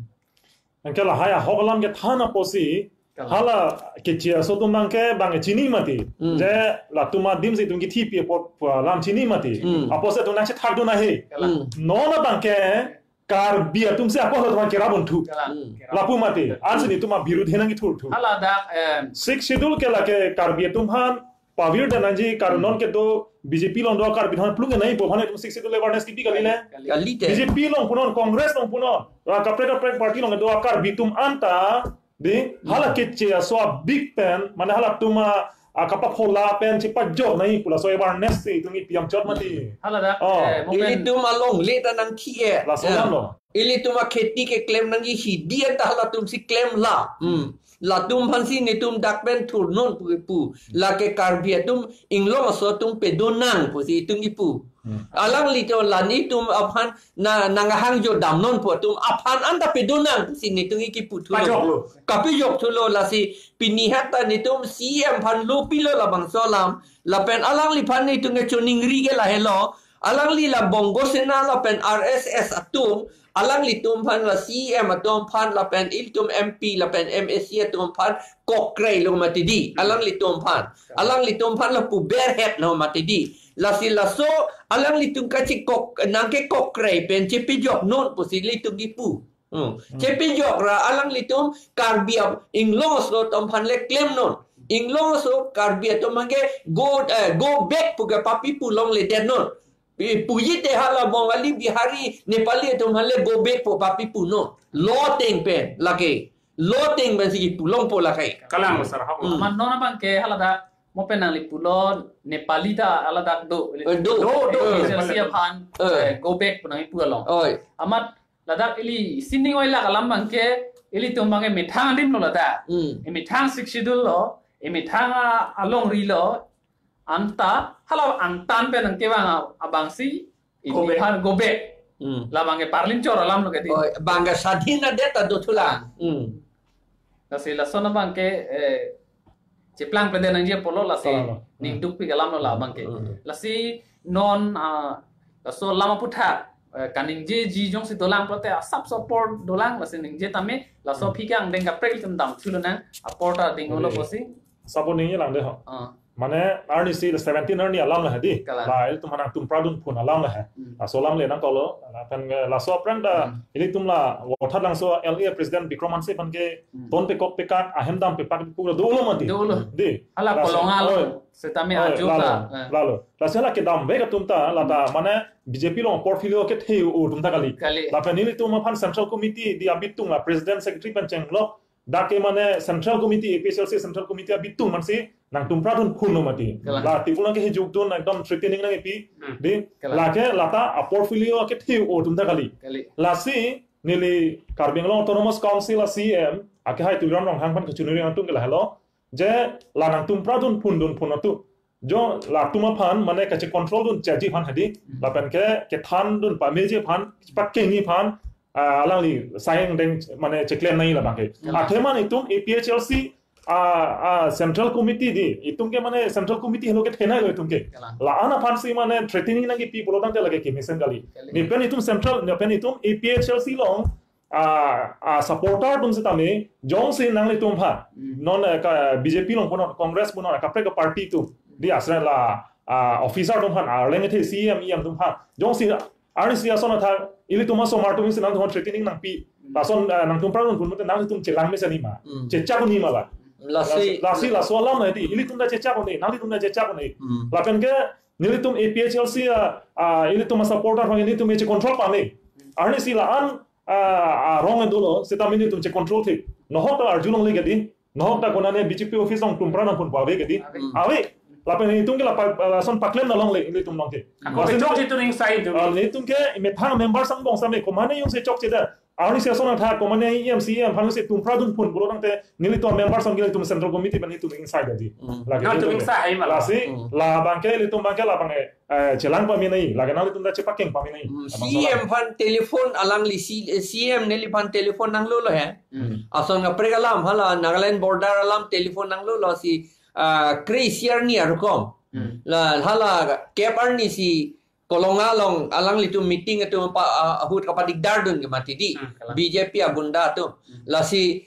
Anke lahai ahok alam kethan apotsi, Kalang. hala keche aso atum abang ke bang chini mati. Hmm. Je latum adim si itum kithi pi apot pu alam chini mati. Hmm. Apotsi itum nangchethakdun ahe. Kalang. Hmm. Non abang ke Karbi atum si apot latum kerabanthu. Kalang. Hmm. Lapu mati. Ansi netum abirudhe nangkethurthu. Hala dak, em, Sixth Schedule ke lake Karbi atum aphan pavirdet nangji, karbi non kedo B J P along do Karbi non plung nai po aphan itum Sixth Schedule awareness kipi kali le. Kali. Kalite. B J P along punon, Congress along punon, ra kaprek kaprek party along do Karbi atum anta, di, Hmm. hala keche aso abik pen, mane halatum a, a kapaphola pen chepajok nai pu laso awareness si itum kipi amchot mati. Hala dak, Oh. eh, mo pen Ilitum alongle ta nangthi-et. Laso Ya. alam lo. Ilitum akheti keklem nangji hidi anta halatum si klemlo. Hmm. Latum aphan si netum dak pen thurnon pu kipu. Lake Karbi atum Inglong aso atum pedonang pusi itum kipu. Hmm. Alanglitum la netum aphan na, nanghangjo damnon pu atum aphan anta pedonang pusi netum kipu thulo. Pajoklo. Kapejok thulo lasi pini hat ta netum C E M aphan lopilo labangso alam. Lapen alangliphan netum kechoningri ke lahelo. Alangli la Bongo Sena lapen R S S atum, alanglitum aphan la C E M atum aphan lapen ilitum M P lapen M A C atum aphan kokreilo mati di, alanglitum aphan. Alanglitum aphan lapu berhetlo mati di. Lasi laso alanglitum kachikok, nangkekokre pen chepejoknon pusi ilitum kipu. Hmm. Hmm. Chepejok ra alanglitum Karbi ap-, Inglong aso atum aphan le klemnon. Inglong aso Karbi atum aphan ke go, eh, go back pu ke papipu longledetnon. Pi-, puji te hala Bongali, Bihari, Nepali atum aphan le go back pu papipunon. Law ateng pen lake. Law ateng pen si kipu longpo lake. Kalang, sir, hak. Hmm. Amat non abang ke hala dak mo pen nangli pulo Nepali ta hala dak do. Eh, do. Do, do. Eh. Nepali aphan, Eh. eh, go back pu nangkipu along. Oi. Amat ladak ili sining oilak alam abang ke ilitum abang ke methang adim lo ladak. Hmm. Eh, methang Sixth Schedule lo. Emethang a-, alongri lo, anta, hala angtan pen nangkevang a-, abangsi, Go back. Iliphan go back. Hmm. La bangke parlin chor alam lo kedi. Oh, bangke sadhin adet ta dothulang. Hmm. Lasi lason abangke, eh, cheplang pede nangji apotlo lasi Tolalo. Hmm. Ningdukpik alam lo la bangke. Hmm. Lasi non, ah, laso alam aputhak, eh, kaningjeji jongsi dolang pulote asap support dolang lasi ningje tame laso Hmm. aphi ke angdeng kaprek tum damthu lonang apor ta ding-olo Hmm. pusi. Support ningjelang de ho. Ah. Mane arnisi le seventeen arni alam le hedi. Kalang. La ilitum aphan nangtumpradun phun alam le he. Hmm. Laso alam le nangkoklo. Lapen, eh, laso aphrang ta Hmm. ilitum la Vothatlangso L A President Bikram Hanse aphan ke Hmm. ton pekok pekak ahem dam pepak pura dolo mati. Dolo. Di. Hala Laso, kolonga lo. Oi. Setame Oi, ajo lalo, ta. Eh. Lalo. Lasi hala kedam bek atum ta, la ta Hmm. mane B J P along portfolio kethe-o atum ta kali. Kali. Lapen ilitum aphan Central Committee di abitung la President Secretary pen chenglok dak ke mane Central Committee, A P H L C Central Committee abitung mansi nangtumpradun phun lo mati. Kalang. La tibul nangkehijukdun ekdom threatening nangkipi. Hmm. Di, Kalang. Lake lata a-portfolio akethe-o atum ta kali. Kali. Lasi neli Karbi Anglong Autonomous Council a-C E M, akehai Tuliram Ronghang aphan kachiningri atum ke lahelo. Je la nangtumpradun phundun phun atum. Jo latum aphan mane kachecontrol dun cheji aphan hedi. Hmm. Lapen ke kethandun pameji aphan, pakengji aphan, ah, alangli asai angdeng mane cheklem nangji labang ke. Hmm. Athema nelitum A P H L C, ah, ah, Central Committee di. Itum ke mane Central Committee helo kethenei lo itum ke. Kalang. La-an aphansi mane threatening nangkipi pulo tangte lake kemesen kali. Kali. Nepen itum Central, nepen itum A P H L C along, ah, ah, supporter atum setame, jongsi nanglitum aphan. Hmm. Non, eh, ka, B J P along punon, Congress punon, kaprek a-party atum. Di asra la, ah, officer atum aphan, ah, arleng athe C E M, E M atum aphan. Jongsi arnisi ason athak, ilitum asomar atum si nangtum aphan threatening nangpi. Hmm. Lason, ah, nangtumpradun phun mate nanglitum chelang mesen nima. Hmm. Chechak un nima la. Lasi, lasi, laso alam na di, ilitum ta chechak un-e, nanglitum ta chechak un-e. Hmm. Lapen ke, nelitum A P H L C a, ah, ilitum a-supporter aphan nelitum checontrol pame. Hmm. Arnisi la-an, ah, ah, wrong dolo, setame nelitum checontrol thik. Nohok ta arjulongle kedi. Nohok ta konane B J P office along tumpradun phun pu ave kedi. Ave. Hmm. Ave. Lapen itum ke la pa, lason paklemna longle ilitum along ke. Ako Lason chokche tu ning sai tu. Ah, nelitum ke methang member sang bong same komane jongsi chokche da. Arnisi ason athak komane E M C E M aphan si tumpradun phun pulo tangte nelitum member sang ke nelitum Central Committee aphan nelitum ingsai da di. Hmm. Lake Nangtum nelitum ke. Ingsai ma la. Lasi, Hmm. labang ke ilitum abang ke labang ke, eh, chelang pamenei, lake nanglitum ta chepakeng pamenei. Hmm, Abang C E M solang. Aphan telephone alangli C-, eh, C E M neliphan telephone nanglo lo he. Hmm. Ason kaprek alam hala Nagaland border alam telephone nanglo lo si, ah, kre-isi arni arukom. Hmm. La hala kep arni si Kolonga along alanglitum meeting atum pa, ah, ahut kapadikdar dun ke mati di. Hmm, kalang. B J P agunda atum. Hmm. Lasi,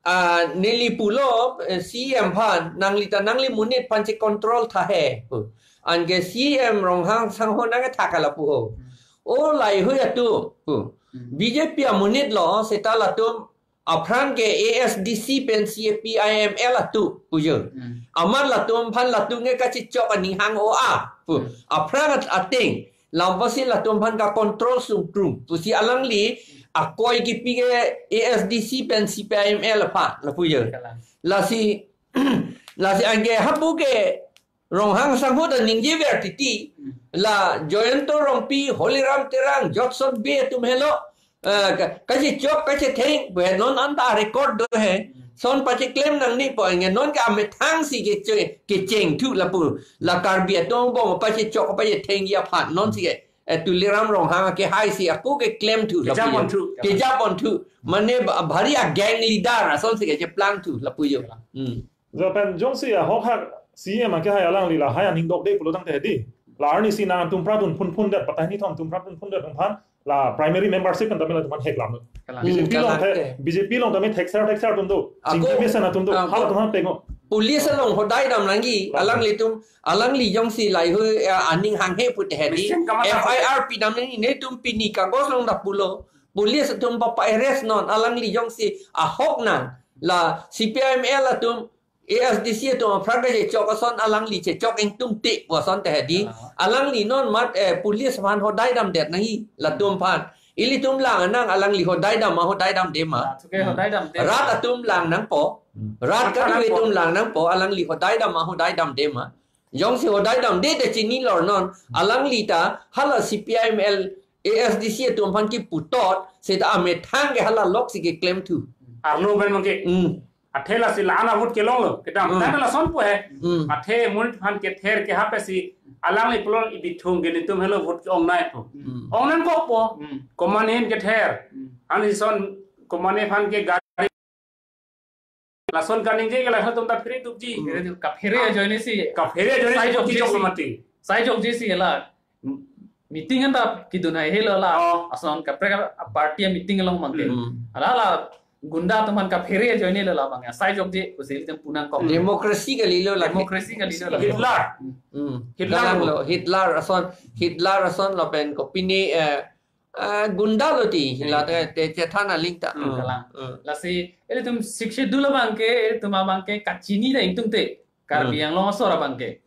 ah, neli pulo, eh, C E M aphan, nangli ta nangli monit aphan checontrol tha he. Pu. Anke C E M Ronghang sangho nangkethak lapu ho. Hmm. O lahei atum. Pu. Hmm. B J P amonit lo, seta latum aphrang ke A S D C pen C P I M L atum pujo. Hmm. Amat latum aphan latum ke kachechok aning hang-o a pu. Hmm. Aphrang at-, ateng. Lapusi latum aphan kacontrol sungkrung. Pusi alangli akoi kipi ke A S D C pen C P I M L aphan lapu jo. Kalang. Lasi, lasi anke hapu ke Ronghang sangho ta ningjever titi, Hmm. la Jayanta Rongpi, Holiram Terang, Jotson Bey atum helo, eh, ka, kachechok, kachetheng, pu he non anta record do he, Hmm. son pacheklem nangne pu, nge non ke amethang si keche-, kechengthu lapu, la Karbi atum angbong pachechok, pachethengji aphan, non si ke, eh, Tuliram Ronghang akehai si, ako keklemthu lapu jo. Kejaponthu. Kejaponthu. Mane ba-, bhari a-gang leader, ason si kecheplangthu lapu jo. Hmm. Lapen jongsi ahok hak C E M akehai alangli lahai aning dokde pulo tangte di. La arnisi nangtumpradun phunphun det, patah ni thom tumpradun phun det aphan. La primary membership kan tame latum aphan heklam. Kalang. B J P along Kalang the, ke. B J P along tame thekser thekser atum do. Ako, Chingki mesen atum do. Ako. Halatum aphan pengo. Police along hodai dam nangji, Kalang. Alanglitum, alangli jongsi lahei, eh, aning hanghe pute he di. Mesin kamatha F I R pidam nangji, netum pini kagos along dak pulo. Police atum papa-arrest non, alangli jongsi ahok nang. La C P I M L atum A S D C atum aphrang kachechok ason alangli chechok ingtungte pu ason te he di. Ah. Alangli non mat, eh, police aphan hodai damdet nangji latum aphan. Ilitum lang nang alangli hodai dam ma hodai damde ma. Ah, thuke hodai damde. Rat atum lang nangpo. Hmm. Rat Rat kadokave nangpo. Atum lang nangpo alangli hodai dam ma hodai damde ma. Jongsi hodai damde te chini lor non alangli ta hala C P I M L A S D C atum aphan kiputot seta amethang ke hala lok si keklemthu. Arlo pen mangke. Hmm. Athe lasi la-an a-vote kelonglo. Kedam. Hmm. Tangte lasonpo he. Hmm. Athe monit aphan kether ke hape si alangli pulo, ibithung ke netum helo vote ke-ongnei pu. Hmm. Ong nangkokpo. Hmm. Komatne kether. Hmm. An ison komatne aphan ke gari. Lason kaningje ke la halatum ta phere dukji. Hmm. Phere duk, kaphere ajoine si. Kaphere ajoine si Saijokji si. Jok mati. Saijokji si la. Meeting anta kedun hai helo la. Oh. Ason kaprek a-party a-meeting along abangke. Hmm. Hala la gunda atum aphan kaphere ajoine lo la abang. Saijokji pusi ilitum pu nangkok. Democracy kalilo la. Democracy kalilo la. Hitler. Hmm. Hitler. Kalang lo, Hitler ason, Hitler ason lapen kopine, eh, eh, gunda lo ti, Hmm. la te, te chethan aling ta. Hmm, Hmm. kalang. Hmm. Lasi, ilitum Sixth Schedule abangke, ilitum abangke kachini ta ingtungte. Karbi Hmm. Anglong asor abangke.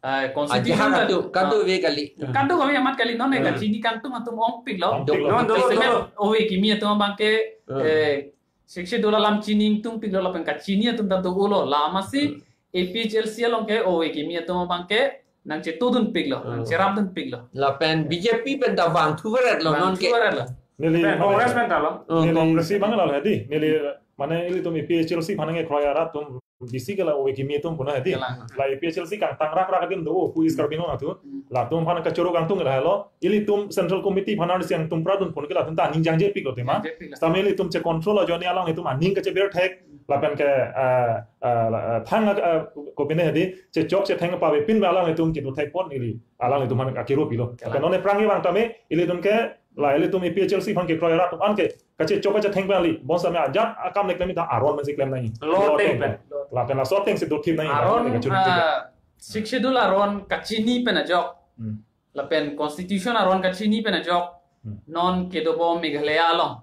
Ah, constitution Ajahak ta, atu, kadu ah. ave kali. Kadu kami amat kali non Hmm. kachini kangtung atum ongpiklo. Ongpiklo. Non dolo, Statement dolo. Ove kimi atum abangke, Hmm. eh, Sixth Schedule alam chini ingtungpiklo lapen kachini atum ta do-olo. La amatsi Hmm. A P H L C along ke ove kimi atum abangke nangchetudunpiklo, Hmm. nangcherapdunpiklo. Lapen B J P pen ta vangthu veret lo non ke. Vangthu veret lo. Neli Pen Congress pen ta lo. Hmm, neli Congress. Si bang la hedi. Neli mane ilitum A P H L C aphan nangkekroi arat atum bisi ke la ove kimi atum puna hedi. Kalang. La A P H L C kangtang rakrak adim do-o, who is Karbi Anglong atu. Hmm. Latum aphan kachoro kangtung lahelo. Ilitum Central Committee aphan arsi kangtung pradun pun ke latum ta aning jangjepiklo tema. Jangjepiklo. Sitame ilitum che-control ajoine alanglitum aning kachebirthek. Lapen ke, eh, eh, la, eh, thang, eh, kopine hedi, chechok chetheng pavepin alanglitum kedothek pon ili. Alanglitum aphan akiro pilo. Kalang. Lapen non ephrang abang tame, ilitum ke, la ilitum A P H L C aphan kekroi arat atum an ke, kachechok kachetheng pen li, bonsitame ajat akam le klem ta aron pensi klem nangji. Law Law ateng ateng. Pen. Lapen laso ateng si dothip nangji. Aron, Kachun tiga. Ah, Sixth Schedule aron kachini pen ajok. Hmm. Lapen constitution aron kachini pen ajok. Hmm. Non kedopo Meghalaya along.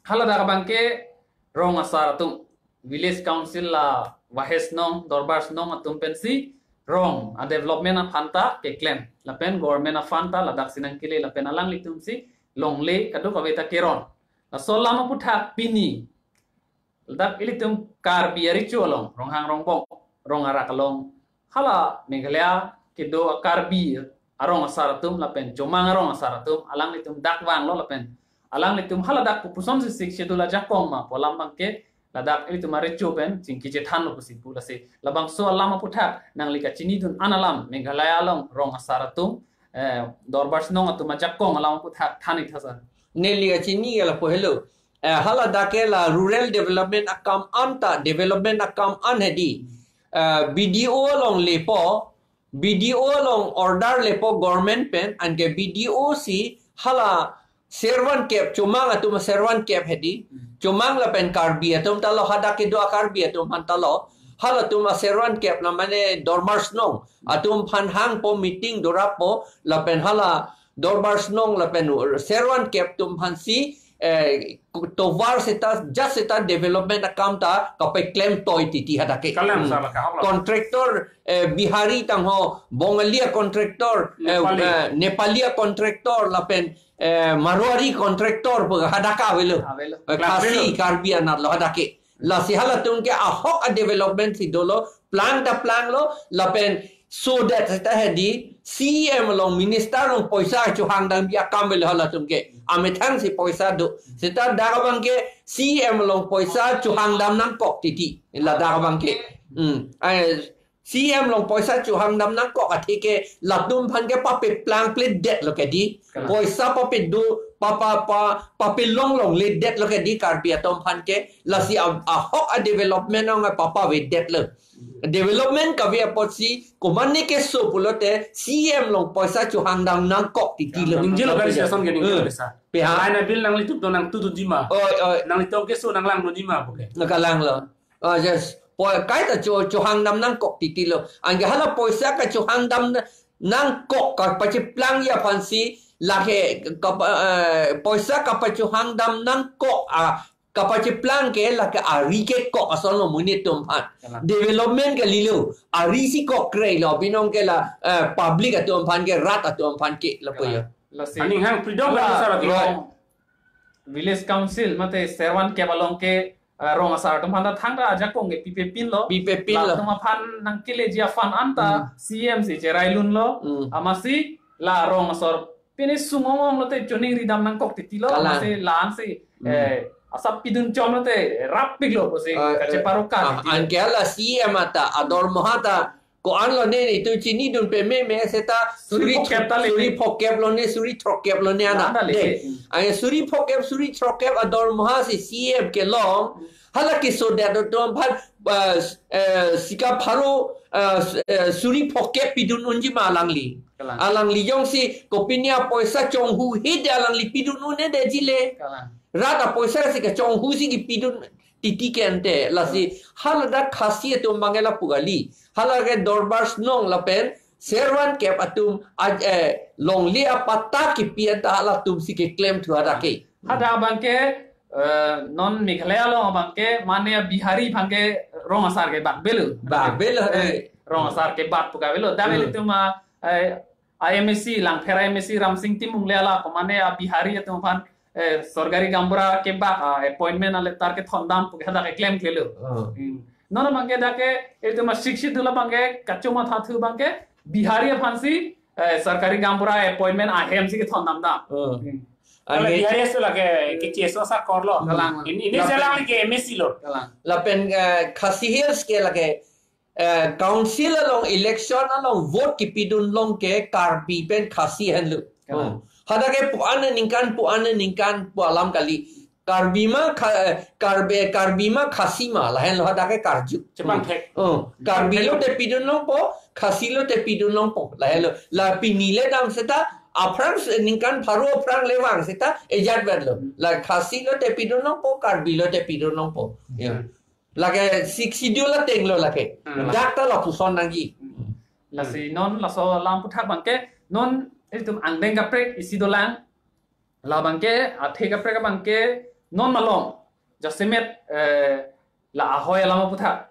Haladak abangke rong asar atum, village council la Vahes Nong, Dorbar Nong atum pensi rong a-development aphan ta keklem. Lapen government aphan ta ladak si nangkele lapen alanglitum si longle kadokave ta keron. Laso alam aphuthak pini ladak ilitum Karbi arecho along, Ronghang Rongbong, rong arak along, hala Meghalaya kedo a-Karbi arong asar atum lapen Chomang arong asar atum, alanglitum dak vanglo lapen alanglitum haladak kopuson si Sixth Schedule ajakong ma pu alam abangke ladak ilitum arecho pen chingki chethanlo pusi pu lasi. Labangso alam aphuthak nangli kachinidun an alam Meghalaya along rong asar atum, eh, Dorbar Nong atum ajakong alam aphuthak than-ik tha sir. Neli kachini ke lapu helo. Eh, haladak ke la rural development akam an ta, development akam an hedi. Eh, B D O along lepo, B D O along order lepo government pen, anke B D O si hala servan kep, Chomang atum servan kep hedi. Hmm. Chomang lapen Karbi atum ta lo, hadak kedo a-Karbi atum aphan ta lo. Halatum a-servan kep na mane Dorbar Nong atum aphan hangpo, meeting dorappo, lapen hala Dorbar Nong lapen servan kep atum aphan si, eh, tovar seta, just seta development akam ta kapeklem toi titi hadak ke. Kalang Hmm. sala kahap la. Contractor, eh, Bihari tangho, Bongalia contractor, eh, Nepali. Eh, Nepalia contractor, lapen, eh, Marwari contractor pu hadak avelo. Avelo. Eh, Kalang Khasi, avelo. Karbi anat lo hadak ke. Lasi halatum ke ahok a-development si dolo, plang ta planglo, lapen so that seta hedi, C E M along, minister along poisa chohang damji akam avelo halatum ke. Amethang si poisa do. Seta dak abangke C E M along poisa chohang dam nangkok titi. Ladak abangke. Hmm. Ai, C E M along poisa chohang dam nangkok athe ke latum aphan ke papeplangpledetlo ke di. Kalang. Poisa papedo, pa, pa, pa, papelonglongledetlo ke di Karbi atum aphan ke. Lasi a, ahok a-development ong papavedetlo. Development kave apotsi, komatne keso pulote, C E M along poisa chohang dam nangkok titilo. Ningjelo kali session ke ningjelo Eh, desa. Peha. Lain a-bill nanglitum to nangtudunji ma. Oi, oi. Nanglitum keso nanglangdunji ma puke. Nangkalanglo. Ah, yes. Poi, kaita cho, chohang dam nangkok titilo. Anke hala poisa kachohang dam na-, nangkok kapacheplangji aphansi lake kapa-, eh, poisa kapachohang dam nangkok, ah, kapacheplang ke lake ari kekok ason lo monit atum aphan. Kalang. Development kalilo. Ari si kokkre lo. Binong ke la, eh, public atum aphan ke, rat atum aphan ke lapu Kalang. Yo. Lasi. Aning hang freedom Hala, kan sara rong. Village Council mate servan kep along ke, eh, rong asar atum aphan ta thangta ajakong ke pipepinlo. Pipepinlo. Latum aphan nangkeleji a-fund anta Hmm. C E M si cherailunlo. Hmm. Amatsi la rong asor pine sung ong-ong lote choningri dam nangkok titilo. Kalang. Amatsi la-ansi, Hmm. eh, asap pidun chom lote rap piklo pusi, ah, kacheparokan. Ah, anke hala C M ata adormoha ta ko-an lone, itum chinidun pememe seta suri suri phokep ta le. Suri phokep lone, suri throkkep lone ana. Ana le. De. Hmm. Ai suri phokep, suri throkkep adormoha si C M kelong. Hala kesodet atum aphan, ah, eh, sika pharo, ah, s-, eh, suri phokep pidun unji ma alangli. Kalang. Alangli jongsi kopine apoisa chonghu hide alangli pidun un-edetji le. Kalang. Rat apoisa si kachonghu si kipidun titi kente. Lasi hala dak Khasi atum abangke lapu kali. Hala ke Dorbar Shnong lapen Servan Kep atum aj-, eh, longle apatta kipi anta halatum si keklem thu hadak ke. Hadak abangke, eh, non Meghalaya along abangke mane Bihari abangke rong asar ke bak belo. Bak belo, eh. Eh, rong asar ke bak pu ka belo. Dan Hmm. ilitum a, eh, a M A C, Langpher a M A C Ramsing Timung le hala ko mane a Bihari atum aphan, eh, sorkari gaonbura kebak, ah, appointment a letter kethondam pu ke hadak ke klemklelo. Oh. Hmm. Non abangke dak ke, itum a Sixth Schedule abangke kachomathathu abangke Bihari aphansi, eh, sorkari gaonbura appointment ahem si kethondam dam. Oh. Hmm. Kalau Anke Bihari aso lake kecheso asar korlo. Kalang. Ini, ini Lapen jalan ke M A C lo. Kalang. Lapen, eh, Khasi Hills ke lake, eh, council along, election along vote kipidun long ke Karbi pen Khasi henlo. Kalang. Oh. Hadak ke pu-an aningkan, pu-an aningkan pu alam kali. Karbi ma Kha-, eh, Karbi, Karbi ma Khasi ma, lahenlo hadak ke karju. Chepangthek. Oh, Karbi lote pidun longpo, Khasi lote pidun longpo, lahenlo. La pini le dam seta, aphrang se-, ningkan pharo aphrang le vang seta, ejat verlo. La Khasi lote pidun longpo, Karbi lote pidun longpo. Ya. Lake Sixth Schedule atenglo lake. Hmm. Dak ta lapuson nangji. Lasi non laso alam aputhak abangke, non ilitum angdeng kaprek isi dolang. Labangke, athe kaprek abangke, non malom, jasemet, eh, la ahoi alam aputhak.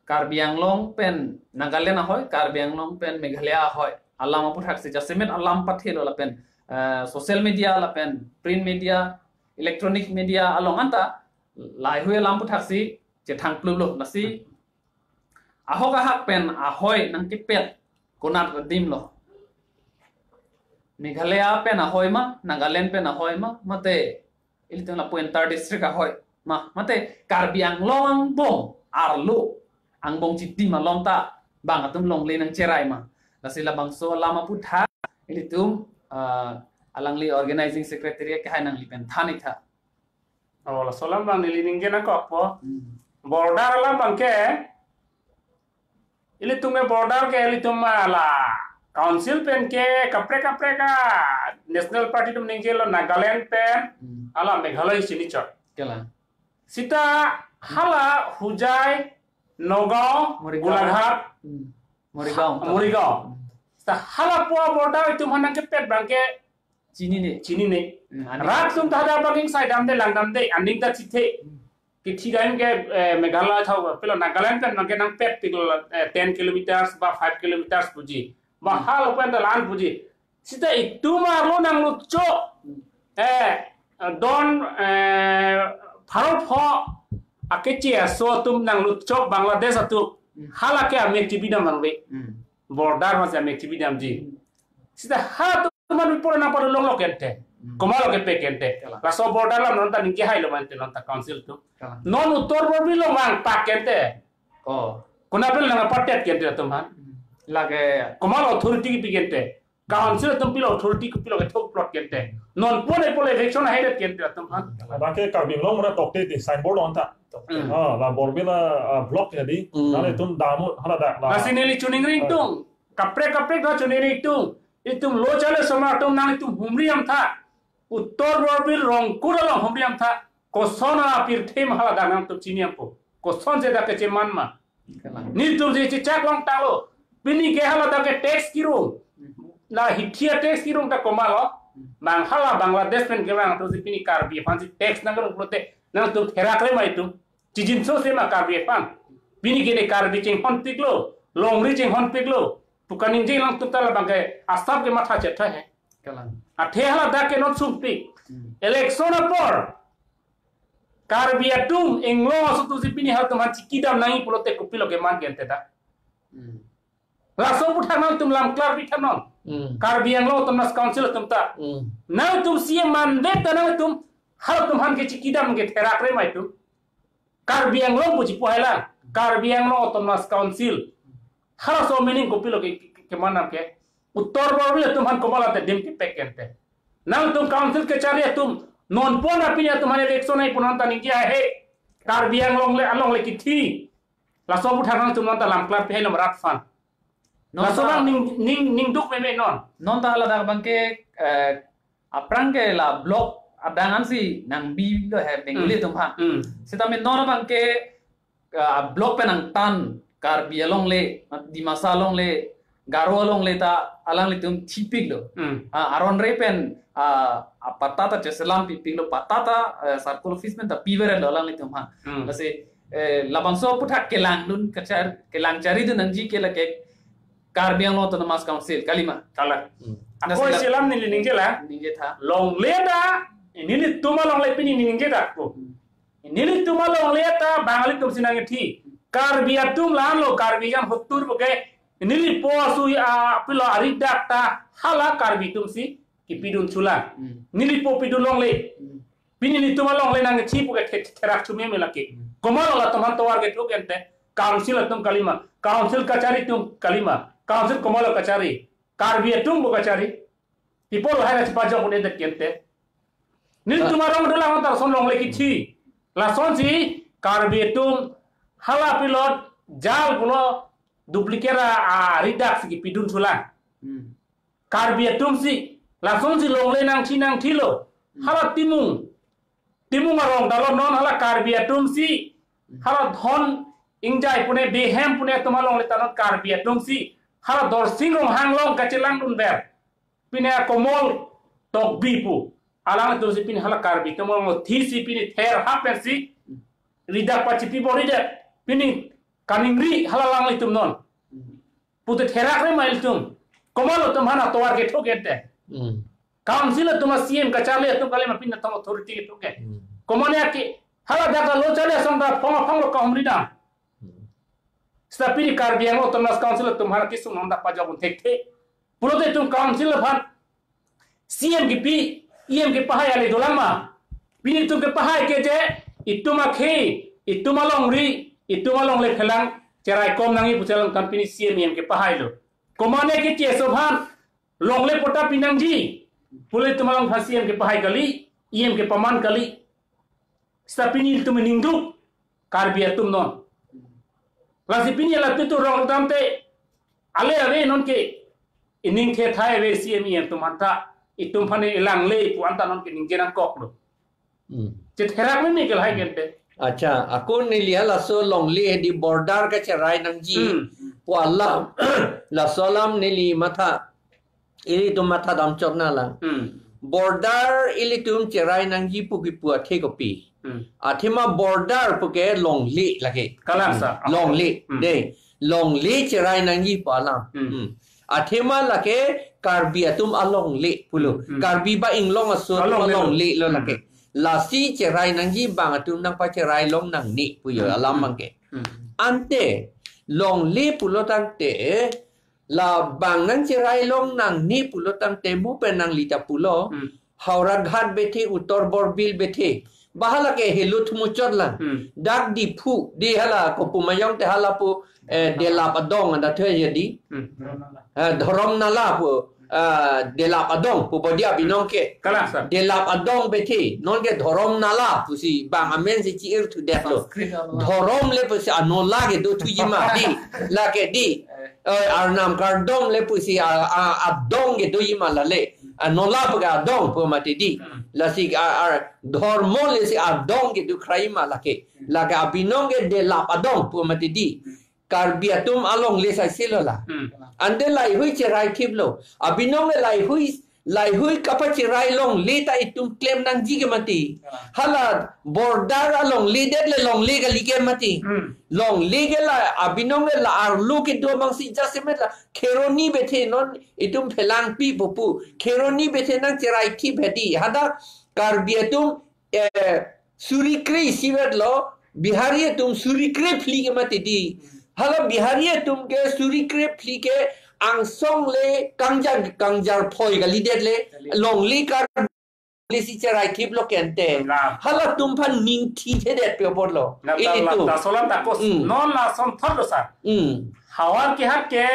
Karbi Anglong pen Nagaland ahoi, Karbi Anglong pen Meghalaya ahoi. Alam aputhak si jasemet alam pathelo lapen, eh, social media lapen print media, electronic media along anta, laheihui alam aputhak si chethang pluplo, lasi ahok ahak pen ahoi nangkepet konat adim lo. Meghalaya pen ahoi ma, Nagaland pen ahoi ma, mate ilitum lapu inter district ahoi ma, mate Karbi Anglong angbong arlo angbong chitim along ta bang atum longle nangcherai ma. Lasi labangso alam aputhak ilitum, ah, alangli organizing secretary kehai nangli pen than-ik tha. Oh, laso alam abang neli ningje nangkokpo. Hmm. Border alam abangke, ilitum ke border ke ilitum la council pen ke kaprek kaprek a national party atum ningjelo Nagaland pen, Hmm. hala Meghalaya chinichot. Kalang. Seta hala Hojai, Nagaon, Morigaon. Golaghat, Hmm. Morigaon. Morigaon. Hmm. Seta hala pu a border itum aphan nangkepet abangke Chinine. Chinine. Hmm, aning Rat atum ta hadak abang ingsai damde, lang damde, aning ta chithe. Hmm. Kithi dam ke, eh, Meghalaya tha, pilo Nagaland pen abangke nangpet piklo, eh, ten kilometers ba five kilometers puji. Ba Hmm. halapen ta la-an puji. Seta itum arlo nanglutchok. Hmm. Eh, don, eh, pharo pho akeche aso atum nanglutchok Bangladesh atum. Hmm. Hala ke amek chibidam nangle. Hmm. Border ma si amek chibidamji. Hmm. Seta ha atum aphan pura nangpadu longlo kente. Hmm. Komatlo kepe kente. Kalang. Laso border alam non ta ningje hailo mante non ta council atum. Kalang. Non Uttor Borbil along vangpak kente. Oh. Konat pen nangpatet kente atum aphan. Hmm. Lake. Komatlo authority kipi kente. Council atum pilo authority kopilo kethok plot kente. Non pone pole eviction ahedet kente atum aphan. Abangke Karbi Anglong mura tokte di signboard on ta. Hmm. Ah, la Borbil a, ah, block jadi. Hmm. Nale itum damu hala dak la. Lasi neli choningri Ah. ingtung. Kaprek kaprek do choningri ingtung. Itum lo chale osomar atum nanglitum humri damtha. Uttor Borbil Rongkur along humri damtha. Koson apirthe ma hala dak nangtum chini dampo. Kosonsi dak kecheman ma. Kalang. Nelitum si chechak vangtanglo. Pini ke hala dak ke tax kirung. La hithi a tax kirung ta komatlo. Bang hala Bangladesh pen kevang atum si pini Karbi aphan si tax nangkirung pulote nangtum therak le ma itum. Chijinso se ma Karbi aphan. Pini ke ne Karbi chinghon piklo, longri chinghon piklo. Pu kaningje nangtum ta labangke asap ke matha chetha he. Kalang. Athe hala dak ke non sungpik. Hmm. Election apor Karbi atum Anglong aso atum si pini halatum aphan chikidam nangji pulote kopilo keman kente ta. Hmm. Laso aputhak nangtum lam klar pitha non. Hmm. Karbi Anglong Autonomous Council atum ta. Hmm. Nangtum C M mandet ta nangtum Halatum aphan ke chikidam ke therak re mai tu. Karbi Anglong pu chipu hai lang. Karbi Anglong Autonomous Council. Halaso meaning kopilo ke, ke, ke manam ke. Uttar Borbil atum aphan komat atedim kepek ente. Nangtum council kachari atum non pon apini atum aphan election ai punon ta ningje ahe. Karbi Anglong le along le kithi. Laso aputhak nangtum non ta lam klar pi hai nom rat aphan. Non laso ta bang ning, ning, ningduk meme non. Non ta ladak abang ke, eh, aphrang ke la block adang ansi nangbi lo he Bengali Hmm. atum aphan. Hmm. Seta me non abang ke, ah, block pen nangtan Karbi along le, Dimasa along le, Garo along le ta alanglitum thipik lo. Hmm. Ah, aron re pen, ah, ah, patta ta cheselam pipik lo, patta ta, eh, circle office pen ta piver lo alanglitum aphan. Hmm. Lasi, eh, labangso aputhak kelang dun kachar, kelang chari dun nangji ke lake Karbi Anglong Autonomous Council, kalima. Kalang. Hmm. Ako Nasi la- selam neli ningje la. Ningje tha. Longle ta, nelitum alongle pini ningje ta ko. Hmm. Nelitum alongle ta Bangali atum si nangkethi. Karbi atum la-an lo, Karbi jan hotur boke. Neli po asu a pilo arik dak ta hala Karbi atum si kipidun chulang. Hmm. Neli po pidun longle. Hmm. Pini nelitum alongle nangkethi boke the-, therak chume me lake. Hmm. Komat lo latum aphan tovar kethuk ente. Council atum kalima. Council kachari atum kalima. Council komat lo kachari. Karbi atum bo kachari. People hai na chipajok un-e det kente. Nelitum arong dolang ta lason longle kithi. Lasonsi Karbi atum hala pilot jal pulo duplicate a, a ridak si kipidun chulang. Hmm. Karbi atum si lasonsi longle nangthi nangthi lo. Hmm. Hala Timung. Timung arong ta lo non hala Karbi atum si. Hmm. Hala Dhon Ingjai pune Behem pune atum alongle ta non Karbi atum si. Hala Dorsing Ronghang along kachelang dunver. Pine Komol Tokbi pu. Alangtum si pine hala Karbi atum along thi si pine ther hapen si. Ridak pachipi bor ridak. Pine kaningri hala alanglitum non. Pute therak re mai ilitum. Komat lo atum aphan atovar kethuk ente. Hmm. Council atum a C M kacharli atum kalima pine atum authority kethuk ke. Hmm. Komat ne aki hala dak lo charli asong ta phong phong lo kahumri dam. Hmm. Seta pini Karbi Anglong Autonomous Council atum aphan kesung nang dak pajok un thekthe. Pulote itum council aphan C M kipi, E M kepahai ale dolang ma. Pini itum kepahai ke je, itum akhei, itum alongri, itum alongle phelang, cherai kom nangji pu chelang kan pini C M E M kepahai lo. Komat ne ke T S O aphan, longle patta pi nangji. Pule itum along aphan C M kepahai kali, E M kepaman kali. Seta pini itum ningduk Karbi atum non. Lasi pini lapitu rong dam te ale ave non ke ining the thai ave C M E M atum anta itum aphan elang le pu anta non ke ningje nangkok lo. Hmm. Chetherak meme ke lahai kente. Acha, ako neli halaso longle di border kacherai nangji. Hmm. Pu alam, laso alam neli matha ilitum matha dam chot na lang. Hmm. Border ilitum cherai nangji pu kipu athe kopi. Hmm. Athema border pu ke longle lake. Kalang sa. Longle. Hmm. De. Longle cherai nangji pu alam. Hmm. Hmm. Athema lake Karbi atum alongle pulo. Hmm. Karbi ba inglong aso atum alongle lo. Alongle lo lake. Hmm. Lasi cherai nangji bang atum nangpacherai long nangne pu yo. Hmm. Alam abang ke. Hmm. Ante longle pulo tangte la bang nangcherai long nangne pulo tangte mu pen nangli ta pulo. Hmm. Howraghat bethe, Uttar Borbil bethe. Ba hala ke helut muchot lang. Hmm. Dak Diphu, di hala kopu mayong te hala pu, eh, Delap adong anta thoi ya di. Hmm. Eh, Dhorom Nala pu, eh, Delap adong pu bodi abinong ke. Kalang sa. Delap adong bethe, non ke Dhorom Nala pusi bang amen si chi-ir thu det lo. Sanskrit alo. Dhorom le pusi anola ke do thuji ma di. Lake di. Eh, Arnam kardom le pusi a, a, adong ke doji ma lale. Anola pu ke adong pu mati di. Hmm. Lasi a, a, Dhormo le si adong ke do khrai ma lake. Lake abinong ke Delap adong pu mati di. Karbi atum alongle sai si lo la. Hmm. Ante laihui cherai thip lo. Abinong ke laihui, laihui kapacherai longle ta itum klem nangji ke mati. Hala border alongle det le longle kali ke mati. Hmm. Longle ke la abinong ke la arlo kedo abang si jasemet la Kheroni bethe non itum phelangpi pupu. Kheroni bethe nangcherai thip hedi. Hadak Karbi atum, eh, suri kre isivet lo, Bihari atum suri kre phli ke mati di. Hala Bihari atum ke suri kre phli ke angsong le kangjar, kangjar phoi kali det le, longle Kar- policy cherai thip lo kente. Nga. Halatum aphan ning thithe det pe apor lo. Nga ta la ilitum. Ta solam ta kos. Hmm. Non lason thot lo sir. Hmm. Havar kehat ke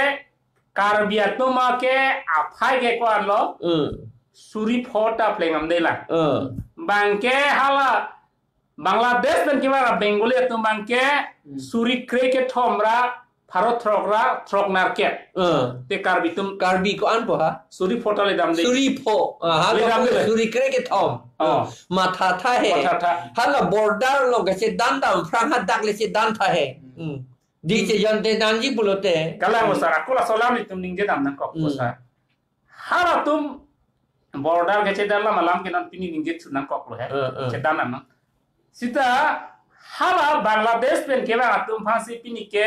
Karbi atum ke aphai ke ko-an lo. Hmm. Suri pho ta plengam de la. Hmm. Bangke hala Bangladesh pen kevang Bengali atum bangke Hmm. suri kre kethom ra pharo throk ra throk nerkep. Hmm. Te Karbi atum Karbi ko-an po ha? Suri pho ta ledam de. Suri pho. Ah, ha, Ledam ko de. Suri kre kethom. Oh. Hmm. Matha tha he. Matha tha. Hala border along kechedan dam aphrang hadak le chedan tha he. Hmm. Hmm. Di chejon te nangji pulote. Kalang Hmm. sir, ako laso alam ilitum ningje dam nangkok Hmm. sir. Halatum border kechedan alam alam ke non pini ningje thu nangkok lo he. Eh, eh. Chedan alam. Seta hala Bangladesh pen kevang atum aphansi pini ke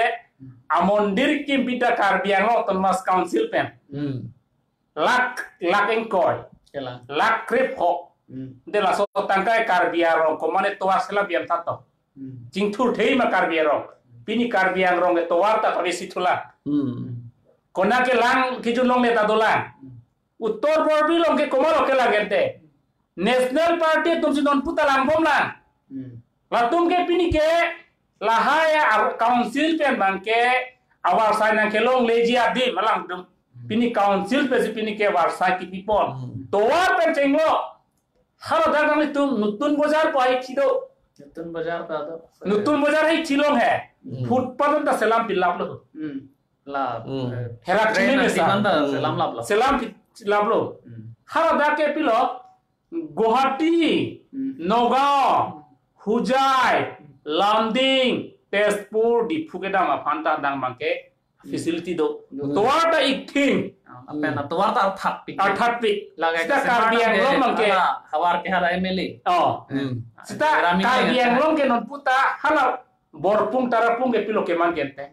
amondir kimpi ta Karbi Anglong Autonomous Council pen. Hmm. Lakh, lakh ingkoi. Kelang. Lakh kre pho. Hmm. De laso tangka Karbi arong komane tovar selam biam tha to. Hmm. Chingthur thei ma Karbi arong. Pini Karbi Anglong ke tovar ta kami si thula. Hmm. Kona kelang kijun longle ta dolang. Hmm. Uttor Borbil along ke komat lo kelang kente. National Party atum si non pu ta langbom lang. Hmm. Latum ke pini ke lahai ar council pen bangke avarsai nangkelongleji adim alang atum. Hmm. Pini council pen si pini ke avarsai kipipon. Hmm. Tovar pen chenglo. Haladak nanglitum Nutun Bazar pu hai chido. Nutun Bazar ta do. Nutun Bazar hai chilong he. Hmm. Footpath ta selam pilap lo. Hmm. La, Hmm. eh, Herak train chini arsi mesa. man ta Hmm. selam lap lo. Selam pi-, lap lo. Hmm. Haladak ke pilo, Guwahati, Hmm. Nagaon, Hojai, Lumding, Tezpur, Diphu kedam aphan ta dang bangke Hmm. facility do. Hmm. Tovar ta iking. Ah, apen Hmm. tovar ta arthat pik. Arthat pik. Lagai Seta ke Karbi semarang Anglong ke bangke. Ada havar ke ada M L A. Oh. Hmm. Seta Rami Karbi Anglong ke non pu ta hala Borpung Tarapung ke pilo keman kente.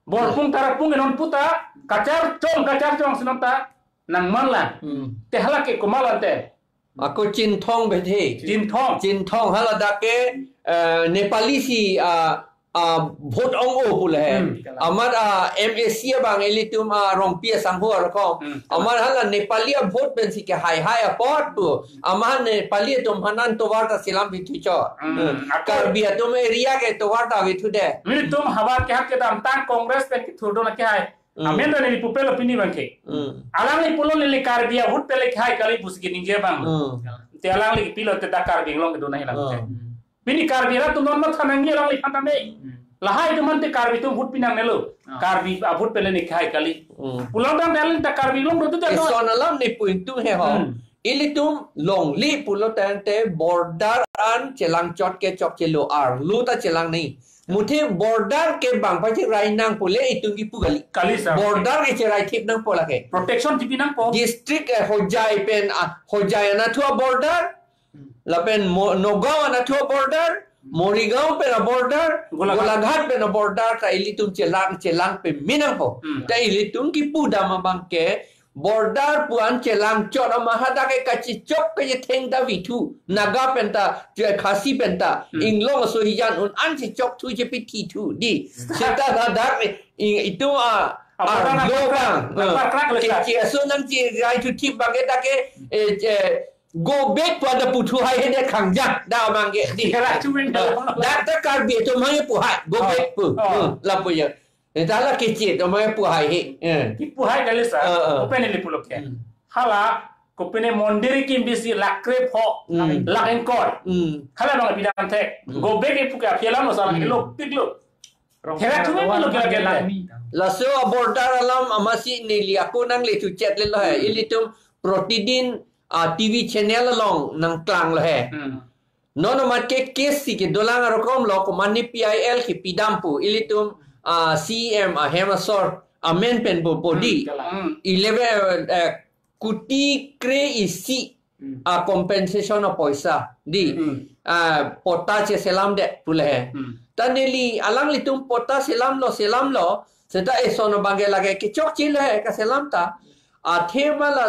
Borpung Tarapung ke non pu ta kacharchong, kacharchong si non ta nangman lang. Hmm. Te hala ke komat lo te. Ako Chinthong bethe. Chinthong. Chinthong haladak ke, eh, Nepali si, ah, ah, vote ong-o pu le he. Hmm. Amat, ah, M A C abang ilitum, ah, Rongpi asangho arkom. Hmm. Amat hala Nepali a-vote pensi kehai hai apot pu. Amat Nepali atum aphan an tovar ta selam pithu cho. Hmm. Hmm. Ako Karbi atum area ke tovar ta pithu de. Nelitum havar kehat kedamtang Congress pen kethurdun kehai. Hmm. Amen ta neli pupe lo pini bangke. Hmm. Alangli pulo neli Karbi a-vote pele kehai kali pusi keningje abang. Hmm. Te alangli pilo te dak Karbi Anglong kedun ahi lang te. Hmm. Pini Karbi arat atum non matha nangji alangliphan tame. Hmm. Lahai atum ante Karbi atum vote pi nangnelo. Ah. Karbi a-vote pele ne kehai kali. Hmm. Pulang tang alangli ta Karbi Anglong do tu ta no. Eson alam ne pu ingtung he ho. Hmm. Ilitum longle pulo tangte border an chelangchot ke chokche lo, arlo ta chelang nangji. Muthe border ke bang pacherai nang pule itum kipu kali. Kali sir. Border ke cherai thip nangpo lake. Protection tipi nangpo. District, eh, Hojai pen, ah, Hojai anatthu a-border. Hmm. Lapen Mo-, Nagaon anatthu a-border. Morigaon pen a-border. Golaghat. Golaghat pen a-border ta ilitum chelang, chelang peme nangpo. Hmm. Ta ilitum kipu dam abang ke border pu an chelangchot amat hadak ke kachechok kachetheng ta vithu. Naga pen ta, je Khasi pen ta, Hmm. Inglong aso hijan un an chechok thu chepithi thu di. Seta hadak i-, itum a, Apa a, nang lo apa bang. Nang apa krak le Ke, sir. Ke aso nangcherai thu thip bang ke dak ke, eh, eh, go back pu ada puthu hai he de khangjak da bang ke di. Kera chumen da. Dak ta Karbi atum hai pu hai, go Oh. back pu. Oh. Hmm, lapu ya. Ita la kichit, amai pu hai he. Eh. Kipu hai kali sir. Ah, ah. Open ili pulo ke. Hmm. Hala, kopine mondir kimbi si lakh kre pho, Hmm. lakh ingkoi. Hmm. Hala bang pidam thek. Hmm. Go back ipu ke aphi alam lo sir, Hmm. lo pik lo. Rong Hera kena tuwe dua lo kena kena kena. Laso a-border alam amatsi neli ako nangle thuchot le lo he. Hmm. Ilitum protidin, ah, T V channel along nangklang lo he. Hmm. Non amat ke case si kedolang arokom lo, komane P I L kepidam pu, ilitum, ah, C E M ahem asor amen pen bo bodi. Hmm, kalang. Hmm. Eleven, eh, kuti kre isi, Hmm. ah, compensation apoisa di. Hmm. Ah, patta cheselam det pu le he. Hmm. Ta neli alanglitum patta selam lo, selam lo, seta eson abang ke lake kechokche le he kaselam ta. Athema la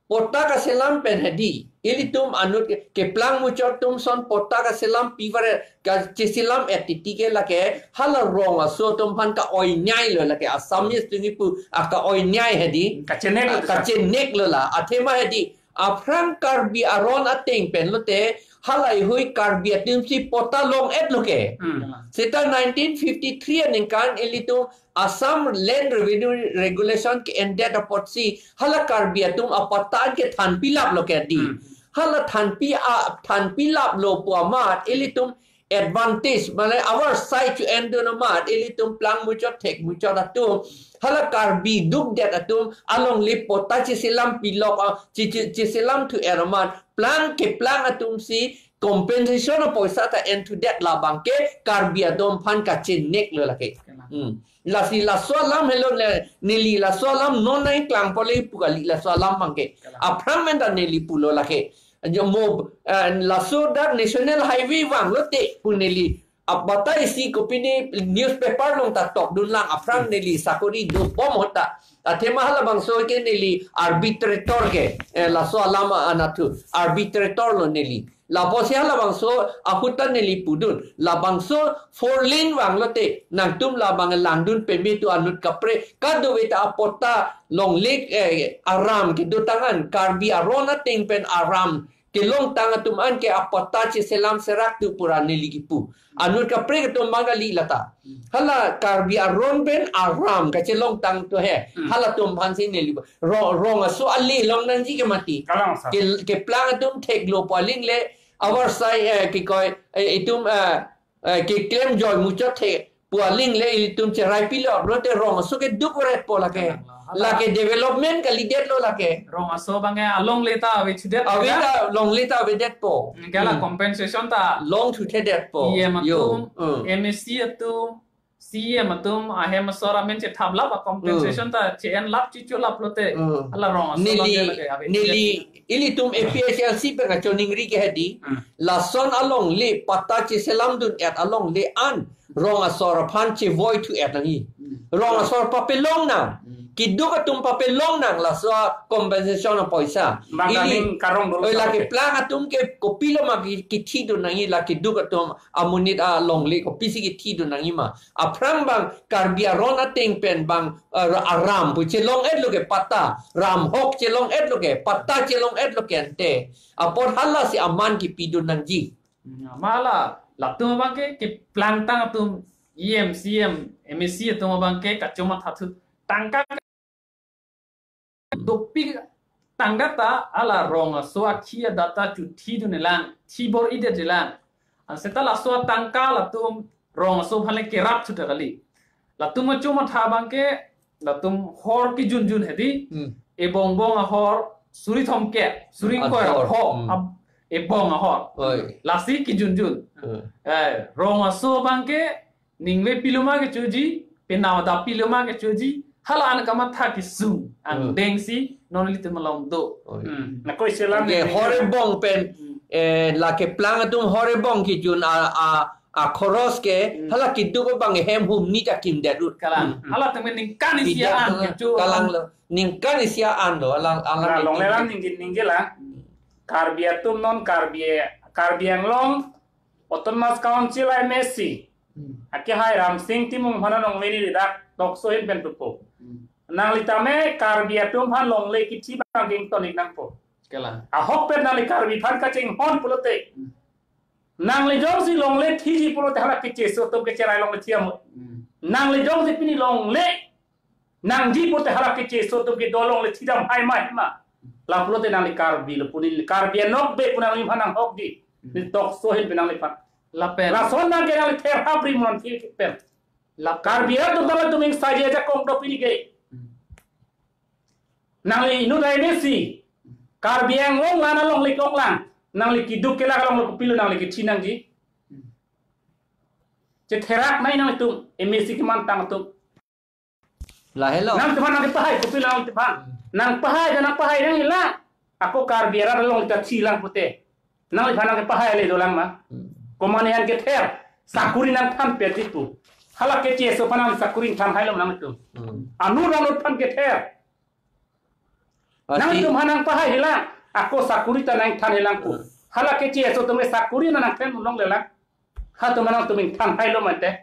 patta kaselam pen hedi. Ilitum anut ke, keplang muchot atum ason patta kaselam pivar kacheselam etiti ke lake hala rong aso atum aphan ka-oinyai lo lake Assamese atum kipu a ka-oinyai hedi. Kachenek lo. Ah, kachenek lo la. Athema hedi. Aphrang Karbi aron ateng pen lote, halahei hui Karbi atum si patta long-etlo ke. Hmm. Seta nineteen fifty-three aningkan ilitum Assam Land Revenue Regulation ke-endet apotsi, hala Karbi atum apatta an kethanpilaplo ke di. Hmm. Hala thanpi a, thanpilaplo pu amat, ilitum advantage, mane our side to end dun amat, ilitum plang muchot thek muchot atum, hala Karbi dukdet atum, alongle patta chiselam pilok, ah, chi-, chi-, chiselam thu-et amat, plang keplang atum si compensation apoisa ta en thudet labang ke Karbi atum aphan kachenek lo lake. Hmm. Lasi laso alam helo ne, neli laso alam non nangklang pole pu kali laso alam abang ke. Aphrang men ta neli pulo lake. Jo mo, eh, laso dak National Highway vanglote pu neli apatta isi kopine newspaper along ta tokdun lang, aphrang neli sakori dobom ahut ta. Athema halabangso ke neli arbitrator ke, eh, laso alam anatthu arbitrator lo neli. Lapusi halabangso ahut ta neli pudun. Labangso four lane vanglote nangtum labang langdun peme tu anut kaprek. Kadokave ta apatta longle, eh, aram kedotang an, Karbi aron ateng pen aram kelongtang atum an ke apatta chiselam serak tu pu ra neli kipu. Anut kaprek atum abang kali lata. Hmm. Hala Karbi aron pen aram kachelongtang tu he. Hmm. Halatum aphan si neli pu. Ro-, rong aso ale long nangji ke mati. Kalang sa. Ke, keplang atum theklo pu aling le, our side, eh, kikoi, eh, itum, eh, eh, keklem joi muchot thek pu aling le ilitum cherai pilok, lote rong aso keduk ret po lake. Kalang la. Lake development kalidetlo lake. Rong aso abang ke alongle ta ave chudet Ave ka? Ta longle ta avedetpo. Hmm, kala Hmm. compensation ta Long thuthe detpo. E M Yo. atum, Hmm. M A C atum, C E M atum, ahem asor amen chethap lap, a compensation Hmm. ta che-en lap chichu lap lote. Hmm. Hala rong aso Neli, abang ke lake ave neli, chudet. Ilitum A P H L C pen kachoningri ke hedi. Hmm. Lason alongle, patta chiselam dun-et alongle an rong asor aphan chevoi thu-et nangji. Hmm. Rong asor papelong nang. Hmm. Keduk atum papelong nang laso compensation apoisa. Bang Ili, kaning karong dolo oi, sa lake ke. Plang atum ke kopilo ma ki, kithidun nangji, la keduk atum amonit alongle kopisi kithidun nangji ma. Aphrang abang Karbi aron ateng pen abang, eh, aram pu chelong-etlo ke patta, ram hok chelong-etlo ke, patta chelong-etlo ke ante. Apot halasi aman kipidun nangji. Hmm, mala, latum abang ke, keplangtang atum, E M, C E M, M A C atum abang ke, kachomatha thu. Tangka dopik tangka ta, hala rong aso akhi adat ta chuthi dun-elang, thi bor-idet-elang. An seta laso atangka latum rong aso aphan le kerap thu ta kali. Latum achomatha abang ke, latum hor kijunjun hedi, Hmm. ebongbong ahor, suri thomkep, suri ingkoi Ahor. Ahor, Hmm. ab-, ebong ahor. Oi. Lasi kijunjun. Hmm. Eh, rong aso abang ke, ningve pilo ma kechoji, penap adap pilo ma kechoji, hala an kamatha kesung, Hmm. angdengsi, non ilitum along do. Oi. Hmm. Na koi selam Oke, ni hor ebong pen, Hmm. eh, lake plang atum hor ebong kijun a, a, akhoros ke, Hmm. hala keduk abang hem humni ta kimdet ut. Kalang. Hmm. Hala tengmen ningkan isi Tidak an, tengah kecho kalang an. Lo. Ningkan isi an lo, alang, alang Nah, ningkan. Longle lam ninggi, ninggi la. Karbi atum non Karbi, Karbi Anglong, Autonomous Council M A C. Hmm. Akehai Ramsing Timung aphan alongle neli dak talk show ahin pen pupo. Hmm. Nangli tame Karbi atum aphan longle kithi abang kington-ik nangpo. Kalang. Ahokpet nangli Karbi aphan kachinghon pulote. Hmm. Nangli jongsi longle thiji pulote hala kecheso atum ke cherai longle thi amo. Hmm. Nangli jongsi pini longle nangji pulote hala kecheso atum ke do longle thidam hai ma hai ma. La pulote nangli Karbi lo pu neli Karbi anokbe pu nangliphan nanghokji. Hmm. Neli talk show ahin pen nangliphan. Lapen. Lason nang ke nangli ther hapri munan thi pen. La Karbi atum ta latum ingsaji ajakong do pini ke. Hmm. Nangli inut M A C. Karbi Anglong la-an alongle ke-ong lang. Nangli keduk kelak along lo kopilo nangli kithi nangji. Hmm. Chetherak nai nangtum, M A C kemantang atum. Lahelo. Nangtum aphan nangkepahai kopilo nangtum aphan. Nangpahai, nangpahai nangji la. Ako Karbi arat along ta thilang pute. Nangliphan nangkepahai le dolang ma. Hmm. Komane an kether, sakuri nangthan pet ipu. Hala kecheso aphan nang sakuri than hailo nangtum. Hmm. Anur anur aphan kether. Pasti. Nangtum aphan nangpahai hilang. Ako sakuri ta nangthan hilang pu. Hmm. Hala kecheso atum ke sakuri nangthan unong lelang. Hatum nangtum ingthan hailo mate.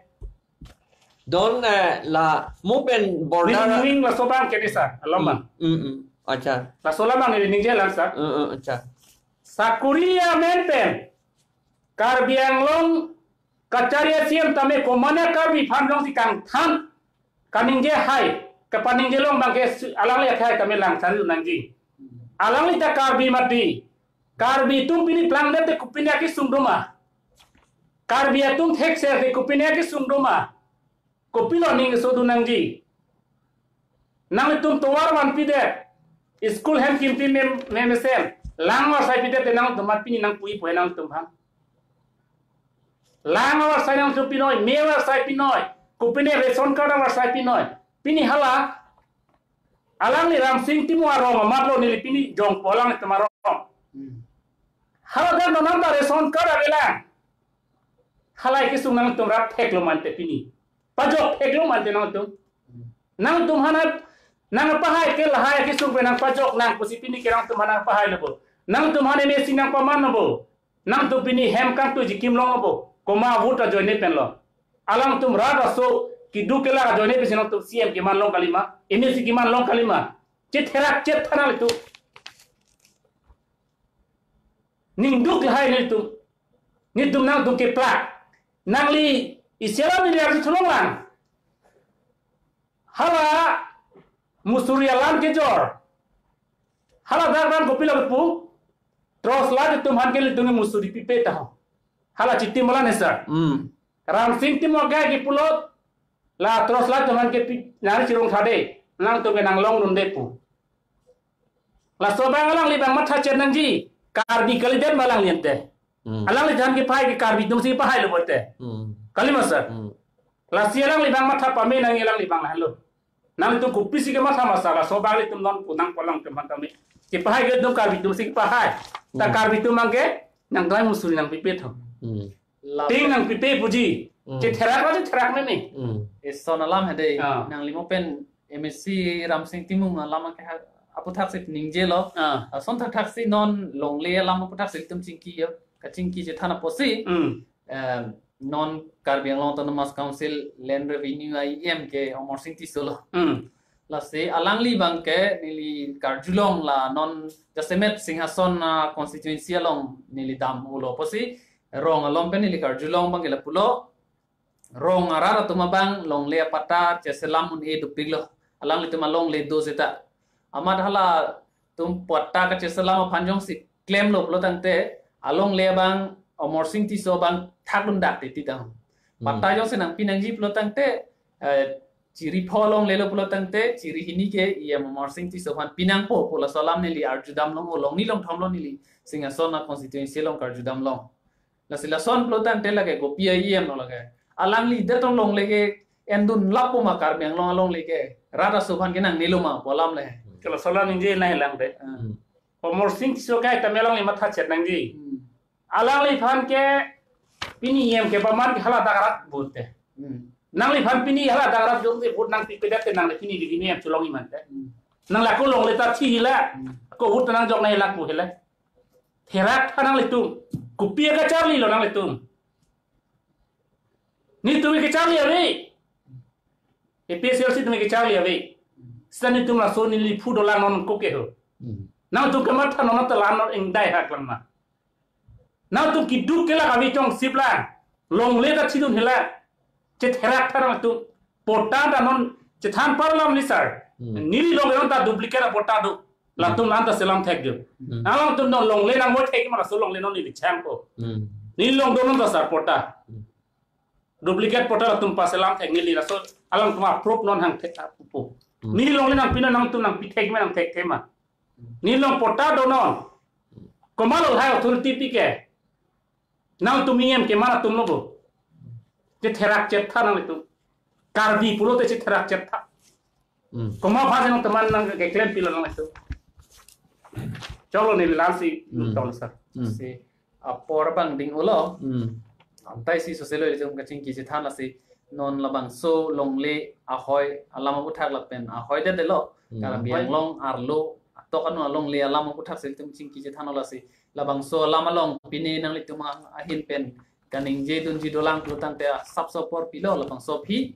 Don, eh, la mo pen border. Ning, ning laso abang ke ni sa, alom abang. Mm, mm, mm. Acha. Laso alam nangli ningje lang sir. Eh, eh, acha. Sakuri amen pen Karbi Anglong kachari a-C M tame komane Karbi aphan jongsi kangthan kaningje hai, kapaningje long abangke su-, alangli akhai tame langsan nangji. Alangli ta Karbi mati. Karbi atum pini plangdet te kopine akesung doma. Karbi atum thekser te kopine akesung doma. Kopilo ning keso dun nangji. Nanglitum tovar vanpidet. School hem kimpi mem-, memesen. Lang avarsai pidet te nangtum aphan pini nangpui pu nangtum aphan. Lang avarsai nangtum pinoi, me avarsai pinoi. Kopine ration card avarsai pinoi. Pini hala. Alangli Ramsing Timung arong amatlo neli pini jongpo alangtum arong. Hmm. Hala dak non anta ration card avelang. Halahai kesung nangtum rap theklo mante pini. Pajok theklo mante nangtum. Nangtum aphan nangpahai ke lahai kesung pen nangpajok nang pusi pini ke nangtum aphan nangpahai lo bo. Nangtum aphan M A C nangpaman lo bo. Nangtum pini hem kangtui jikim long lo bo. Komat vote ajoine pen lo. Alangtum rat aso keduk kelak ajoine pensi nangtum C M keman long kalima. M A C keman long kalima. Chetherak chethan nanglitum. Ningduk lahai nelitum. Nelitum nangtum keplak. Nangli isi alam neli arju thulong lang. Hala musuri alam kejor. Hala dak ran kopilo kepu. Torch light atum aphan ke nelitum musuri pipe taho. Hala chitim alam ne sir. Hmm. Ramsing Timung agai kepulot. La torch light atum aphan ke pi, nang chirong thade. Nangtum ke nanglong dunde pu. Laso abang alangli abang matha chet nangji. Karbi kalidet ma alangli ante. Hmm. Alangli aphan kepahai ke Karbi atumsi pahai lo bote. Hmm. Kalima sir. Hmm. Lasi alangli abang matha pame nang alangli abang lahenlo. Nangtum kopisi kematha ma sir, laso abanglitum non pu nangpo alangtum aphan tame. Kepahai ke atum Karbi atumsi kepahai. Ta Hmm. Karbi atum abangke nang dai musuri nangpipe tho. Hmm. Lap. Ting nangpipe puji. Hmm. Chetherak lo chetherak meme. Hmm. Eson alam hede. Ah. Nangli mo pen M A C Ramsing Timung alam ke ha-, aputhaksi ningjelo. Ah. Ason thakthak si non longle alam aputhaksi ilitum chingki yo. Kachingki chethan apotsi. Hmm. Em, non Karbi Anglong Autonomous Council Land Revenue a-E M ke Amarsing Tisso lo. Hmm. Lasi alangli abangke neli karjulong la non jasemet Singhason a-constituency along neli dam-ulo apotsi rong along pen neli karjulong abangke lapulo. Rong arat atum abang longle apatta cheselam un-e dopiklo. Alanglitum alongle do seta. Amat halatum patta kacheselam aphan jongsi klemlo pulo tangte, alongle abang Amarsing Tisso abang thakdun dak titi tang. Hmm. Patta jongsi nangpi nangji pulo tangte, eh, chiri pho alongle lo pulo tangte, chiri hini ke E M Amarsing Tisso aphan pinangpo pu laso alam neli arjudam long, o long ni long thom lo neli Singhason a-constituency along karjudam long. Lasi lason pulo tangte lake kopi a-E M lo lake. Alangli det tong longle ke endun lapu ma Karbi Anglong alongle ke. Rat aso aphan ke nangnelo ma pu alam le. Ke laso alam ningje nangji lang de. Hmm. Amarsing Tisso agai tame alangli matha chet nangji. Hmm. Alangliphan ke pini E M kepaman ke hala dak arat vote te. Hmm. Nangliphan pini hala dak arat jongsi vote nangpipedet te nangli pini di E M cholongji mante. Hmm. Nang lako longle ta thi hila. Hmm. Ako vote nangjok nangji lang pu hila. Therak tha nanglitum. Kopi akacharli lo nanglitum. Netum kacharli ave. A P H L C atum kacharli ave. Sita netum laso neli phu dolang non koke ho. Hmm. Nangtum kematha non ta la non ingdai hak lang ma. Nangtum keduk kelak ave chongsip lang. Longle ta thidun hela. Chetherak tha nangtum. Patta ta non chethan parlam ni sir. Hmm. Neli longle non ta duplicate patta do. Latum anta selam thek jo. Hmm. Alangtum non longle nangvoi thek ma laso longle non neli chang ko. Hmm. Neli long do non ta sir patta. Hmm. Duplicate patta latum paselam thek neli laso alangtum approve non hang thek apupo. Hmm. Neli longle nangpi non nangtum nangpi thek ma nangthekthe ma. Neli long patta do non. Komat lo hai authority pi ke. Nangtum E M keman atum lo bo. Chetherak chetha nanglitum. Karbi pulote chetherak chetha. Hmm. Komat aphan nangtum nangkeklem pilo nanglitum. Choklo neli la-ansi Hmm. tong sir. Hmm. Si apor abang ding-ulo. Hmm. Antai si soselo ilitum kachingki chethan lasi non labangso longle ahoi alam aputhak lapen ahoi det lo. Hmm. Karbi Ahoi. Anglong arlo atok anu alongle alam aputhak si ilitum chingki chethan lasi labangso alam along pine nanglitum ahin pen kaningje dunji dolang pulo tangte asapso apor pilo labangso aphi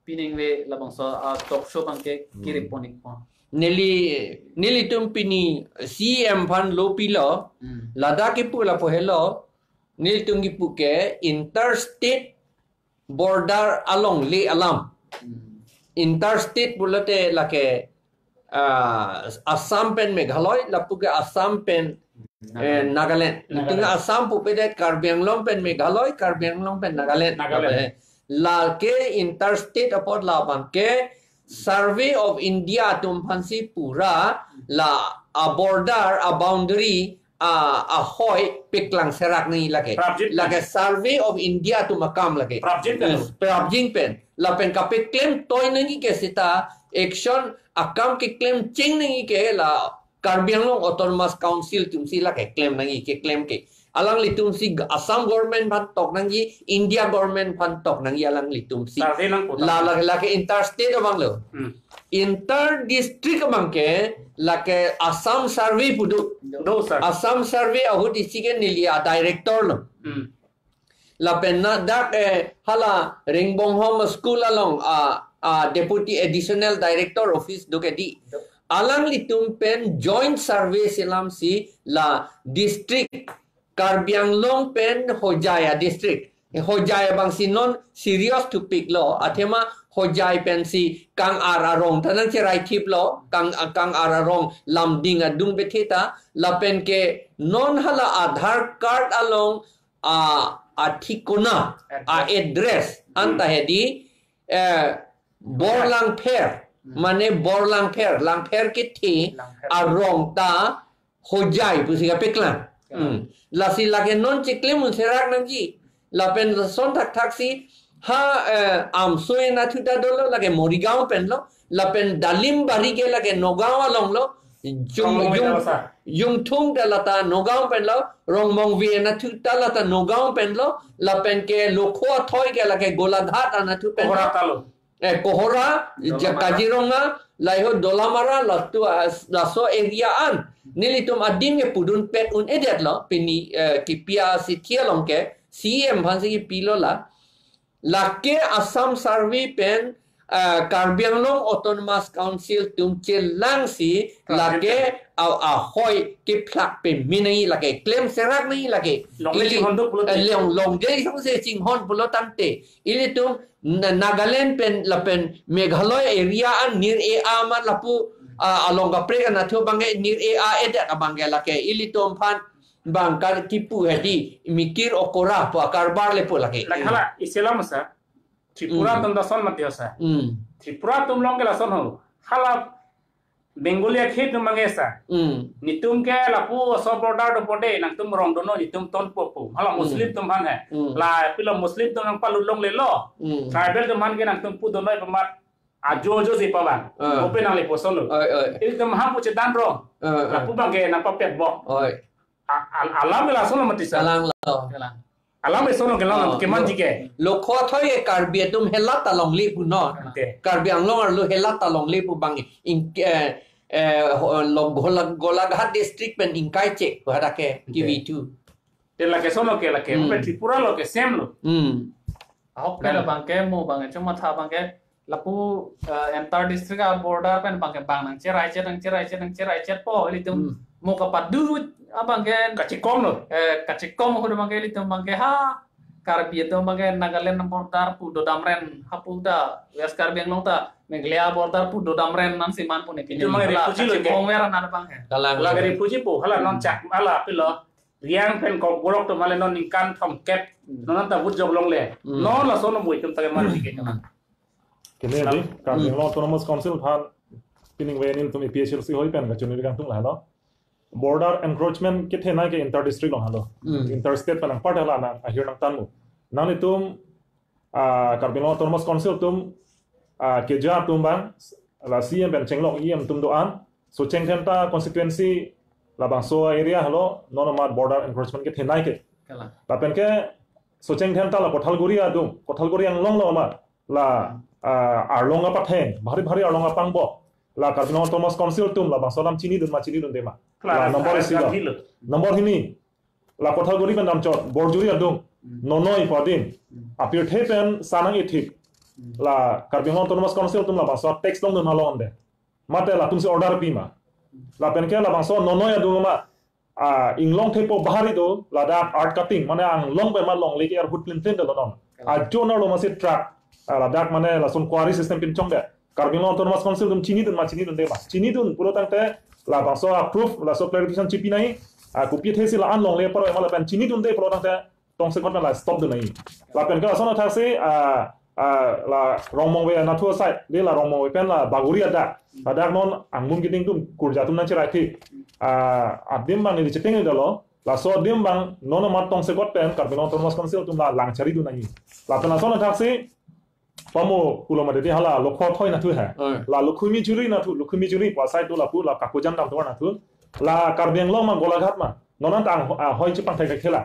pining ve labangso a-talk show abangke Hmm. kirip pon-ikpo. neli, nelitum pini C M aphan lo pilo, Hmm. ladak kipu lapu helo, nelitum kipu ke interstate border alongle alam. Hmm. Interstate pulote lake, ah, Assam pen Meghalaya, lapu ke Assam pen, eh, Nagaland. Nagaland. Itum Nagaland. Assam pupedet Karbi Anglong pen Meghalaya, Karbi Anglong pen Nagaland. Nagaland. Lake interstate apot labang ke Survey of India atum aphansi pura la a border, a boundary, a, ahoi paklang serak nangji lake. Prapjin pen. Lake Survey of India atum akam lake. Prapjin pen. Yes, prapjin pen. Lapen kapaklem toi nangji ke seta action akam keklem cheng nangji ke la Karbi Anglong Autonomous Council atumsi lake klem nangji keklem ke. Alanglitumsi Assam government aphan tok nangji, India government aphan tok nangji alanglitumsi. Survey nangpo. La, la, lake interstate abang lo. Hmm. Inter district abang ke lake Assam Survey pu do. Do, sir. Assam Survey ahut isi ke neli a director lo. Hmm. Lapen ladak, eh, hala Ringbonghom School along, ah, ah, Deputy Additional Director Office do ke di. Do. Alanglitum pen joint survey selamsi la district Karbi Anglong pen Hojai a district. Hojai abangsi non serious topic lo. Athema Hojai pensi kang-ar arong ta nangcherai thip lo. Kang, kang-ar arong lamding adung bethe ta. Lapen ke non hala Aadhaar card along a, a thikona, a address, anta hedi, eh, Borlangpher, Hmm. mane Borlangpher, Langpher kethe, Langpher. arong ta Hojai pusi kapaklang. Ya. Hmm. Lasi lake non chiklem un serak nangji. Lapen son thakthak si ha, eh, Amso anatthu ta dolo lake Morigaon pen lo. Lapen Dalimbari ke lake Nagaon along lo. Jung, Rongmongve jung, ta lata. Jungthung ta lata Nagaon pen lo. Rongmongve anatthu ta lata Nagaon pen lo. Lapen ke Lokho Athoi ke lake Golaghat anatthu pen lo. Kohora ta lo. Eh, Kohora, Dolamara. Kaziranga, laiho Dolamara, latu as-, laso area an. Nelitum adim ke pudun pet un-edet lo, pini, eh, kipi asithi along ke, C M aphansi kipi lo la. Lake Assam Survey pen, eh, Karbi Anglong Autonomous Council atum chelangsi, Karbi lake a, ahoi kephlak peme nangji lake, klem serak nangji lake. Longle Ili, chinghon do pulote. eh, long, longle chingse chinghon pulo tangte. Ilitum Na-, Nagaland pen lapen Meghalaya area an nir-e-a amat lapu, ah, along kaprek anatthu abang ke nir-e-a-edet abang ke lake ilitum aphan bang kar kipu hedi mikir okora pu akarbar le pu lake. Lake hala isi alam sir. Tripura Hmm. atum ta lason mati sir. Hmm. Tripura atum along ke lason ho. Hala Bengali akhit atum abang ke sir. Hmm. Netum ke lapu aso border do pode, nangtum rong dono netum tonpo pu. Hala Hmm. Muslim atum aphan he. Hmm. La pilo Muslim atum nangpalut longlelo. Hmm. Tribal atum aphan ke nangtum pu dono pu amat ajo ajo si pabang. Ah. Open nangli poson lo. Oi, oi. Ilitum aphan pu chedan rong. Ah, ah. Lapu abang ke nangpapet bok. Oi. A-, al-, alam ke lason mati sir. Kalang lo. Kalang. Alam eson lo kelang Oh, keman lo-, ji ke. Lokho Athoi ke Karbi atum helat ta longle pu non. Ante. Karbi Anglong arlo helat ta longle pu abang in, eh, eh, ho-, lo-, Gola-, Golaghat district pen ingkai chek pu hadak ke Ante. Kivi thu. Te lake eson lo ke lake, Hmm. pe Tripura lo ke same lo. Hmm. Ahok ke Nah. la abang ke mo abang ke, chuma tha abang ke, lapu, eh, inter district a border pen abang ke bang nangcheraichot, nangcheraichot, nangcheraichot po, ilitum Hmm. mo kapadu abang ke, Kachikom lo. eh, kachikom ahut abang ke ilitum abang ke ha, Karbi atum abang ke Nagaland border pu dodamren, hapu ta, West Karbi Anglong ta, Meghalaya border pu dodamren nangsi man pu ne Itu pini abang ke hala refugee lo ke. Kachikom ver anan abang ke. Kalang. Hala ke refugee pu, hala non Hmm. chak, hala pilo, Reang pen Kokborok atum hala non ningkan thomkep, Hmm. non anta vote jok longle. Hmm. Non lason mo itum ta keman ji ke. Hmm. Kene Lam- di, Karbi Hmm. Anglong Autonomous Council aphan, pining ve nelitum A P H L C ahoi pen kachini kangtung la lo. Border encroachment kethenei ke inter district along halo. Hmm. Inter state pen nangpar hala na, ahir nangthan lo. Nanglitum, ah, Karbi Anglong Autonomous Council atum, ah, keja atum abang, la C M pen chenglok E M atum do-an, Socheng Dhenta constituency labangso area halo, non amat border encroachment kethenei ke. Kalang. Lapen ke Socheng Dhenta la Kothalguri adung, Kothalguri anglong lo amat, la, ah, arlong apatheng, bhari bhari arlong apangbo, la Karbi Anglong Autonomous Council atum labangso alam chinidun ma chinidunde ma. Kalang, La number isi lo. Kalang hilo. Number hini, la Kothalguri pen damchot, Borjuri adung, Hmm. Nonoi pu adin, Hmm. apirthe pen sanang ithip, Hmm. la Karbi Anglong Autonomous Council atum labangso tax longdun ma longde. Mate latumsi order pi ma. Lapen ke labangso non noi adung ma. Ah, inglong thepo bahari do, ladak art cutting, mane anglong pen ma longle ke arhut plin plin dolo non. Ajo nalo masi truck, ah, ladak mane lason quarry system pinchong de. Karbi Anglong Autonomous Council atum chinidun ma chinidunde ma. Chinidun pulo tangte labangso a proof, laso clarification chipi nangji. Ah, kopi athesi la-an longle paro ma lapen chinidunde pulo tangte tongsekot pen la stop dun nangji. Lapen ke lason athaksi, ah, ah, la Rongmongve anatthu asai, de la Rongmongve pen la Baguri adak. Ladak non angbum keding atum kurja atum nangcherai thik. Ah, adim abang neli cheteng dolo. Laso adim abang non amat tongsekot pen Karbi Anglong Autonomous Council atum la lang chari dun nangji. Lapen lason athaksi, pamo pulo mate di hala Lokhu Athoi anatthu he. Oi. La Lukhumi Juri anatthu, Lukhumi Juri pu asai do lapu la Kakojan dam tovar anatthu. La Karbi Anglong ma Golaghat ma. Non anta ang, ah, hoi chepangthek thek la.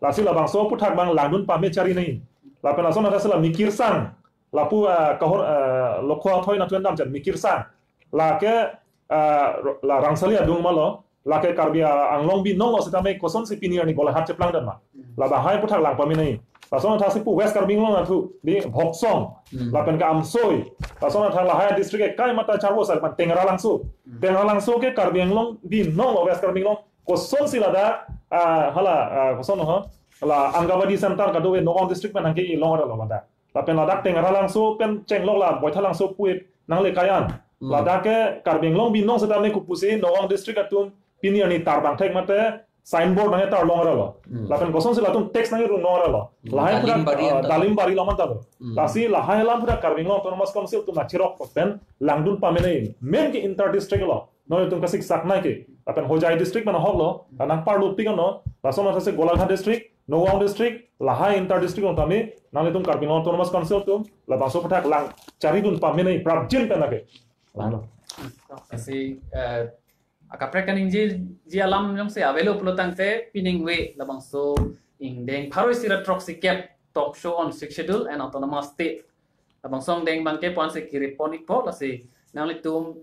Lasi labangso aphuthak abang langdun pame chari nangji. Lapen lason athaksi la Mikirsang. Lapu, ah, Kahor, ah, Lokhu Athoi anatthu endam chan Mikirsang. Lake, ah, la Rangsali adung ma lo. Lake Karbi Anglong binong lo setame kosonsi pini arni Golaghat cheplang dam ma. Labahai aphuthak lang pame nangji. Lason athaksi pu West Karbi Anglong anatthu di Bhoksong. Hmm. Lapen ke Amsoi. Lason athak lahai district ke kai mata charvo sak man Tengralangso. Hmm. Tengralangso ke Karbi Anglong binong lo West Karbi Anglong. Kosonsi ladak, ah, hala, ah, koson ho. La Anganwadi center kadokave Nagaon district pen nangke-e long ra lo ladak. Lapen ladak Tengralangso pen chenglok la Boithalangso pu-et nangle kai-an. Hmm. Ladak ke Karbi Anglong binong setame kopusi Nagaon district atum pini arni tarbang thek mate signboard nangketar long ra lo. Hmm. Lapen kosonsi latum tax nangkerung long ra lo. Hmm. Lahai aphuthak, Dalimbari ah, anta. Dalimbari lo man ta lo. Hmm. Lasi lahai alam aphuthak Karbi Anglong Autonomous Council atum nangcherok pen langdun pame nangji. Main ke inter district lo. Non itum kasiksak nai ke. Lapen Hojai district mana hok lo. Nang parlo pik ano. Lason athaksi Golaghat district, Nagaon district, lahai inter district along tame, nanglitum Karbi Anglong Autonomous Council atum labangso aphuthak lang chari dun pame nangji prapjin pen lake. Lalo. Lasi, eh, akaprek kaningjeji alam jongsi avelo pulo tangte piningve labangso ingdeng pharo isi ra throksi kep talk show on Sixth Schedule and Autonomous State. Labangso ingdeng abangke puansi kiri pon-ikpo, lasi nanglitum,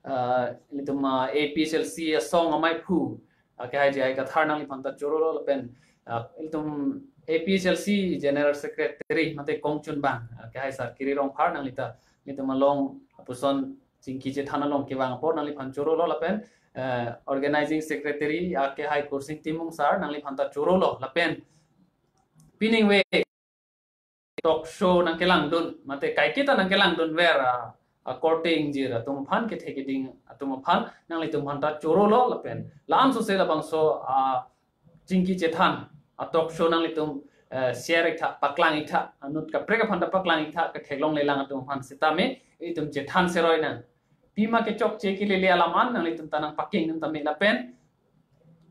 ah, ilitum, ah, A P H L C asong amei aphu, ah, kehai J I Kathar nangliphan ta choro lo lapen, ah, ilitum A P H L C General Secretary mate kongchunbang, ah, kehai Sar Kiri Rongphar nanglita, ilitum along lapuson chingki chethan along kevang apor nangliphan choro lo lapen, eh, Organizing Secretary, ah, kehai Kursing Timung Sar nangliphan ta choro lo lapen piningve talk show nangkelangdun, mate kaiketa nangkelangdunver, ah, ah, korte ingjir atum aphan, kethe keding atum aphan, nanglitum aphan ta choro lo lapen la-an sose labangso, ah, chingki chethan, ah, talk show nanglitum, eh, share-ik tha, paklang-ik tha, anut kaprek aphan ta paklang-ik tha, ketheklonglelang atum aphan setame, itum chethan seroi nang. Pima kechokche kelele alam an nanglitum ta nangpaking dun tame lapen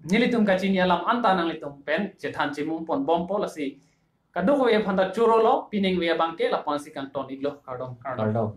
nelitum kachini alam an ta nanglitum pen chethan chimum ponbompo, lasi kadokave aphan ta choro lo, piningve abangke lapuansi kangton-iklo, kardom, kardom. Kardom.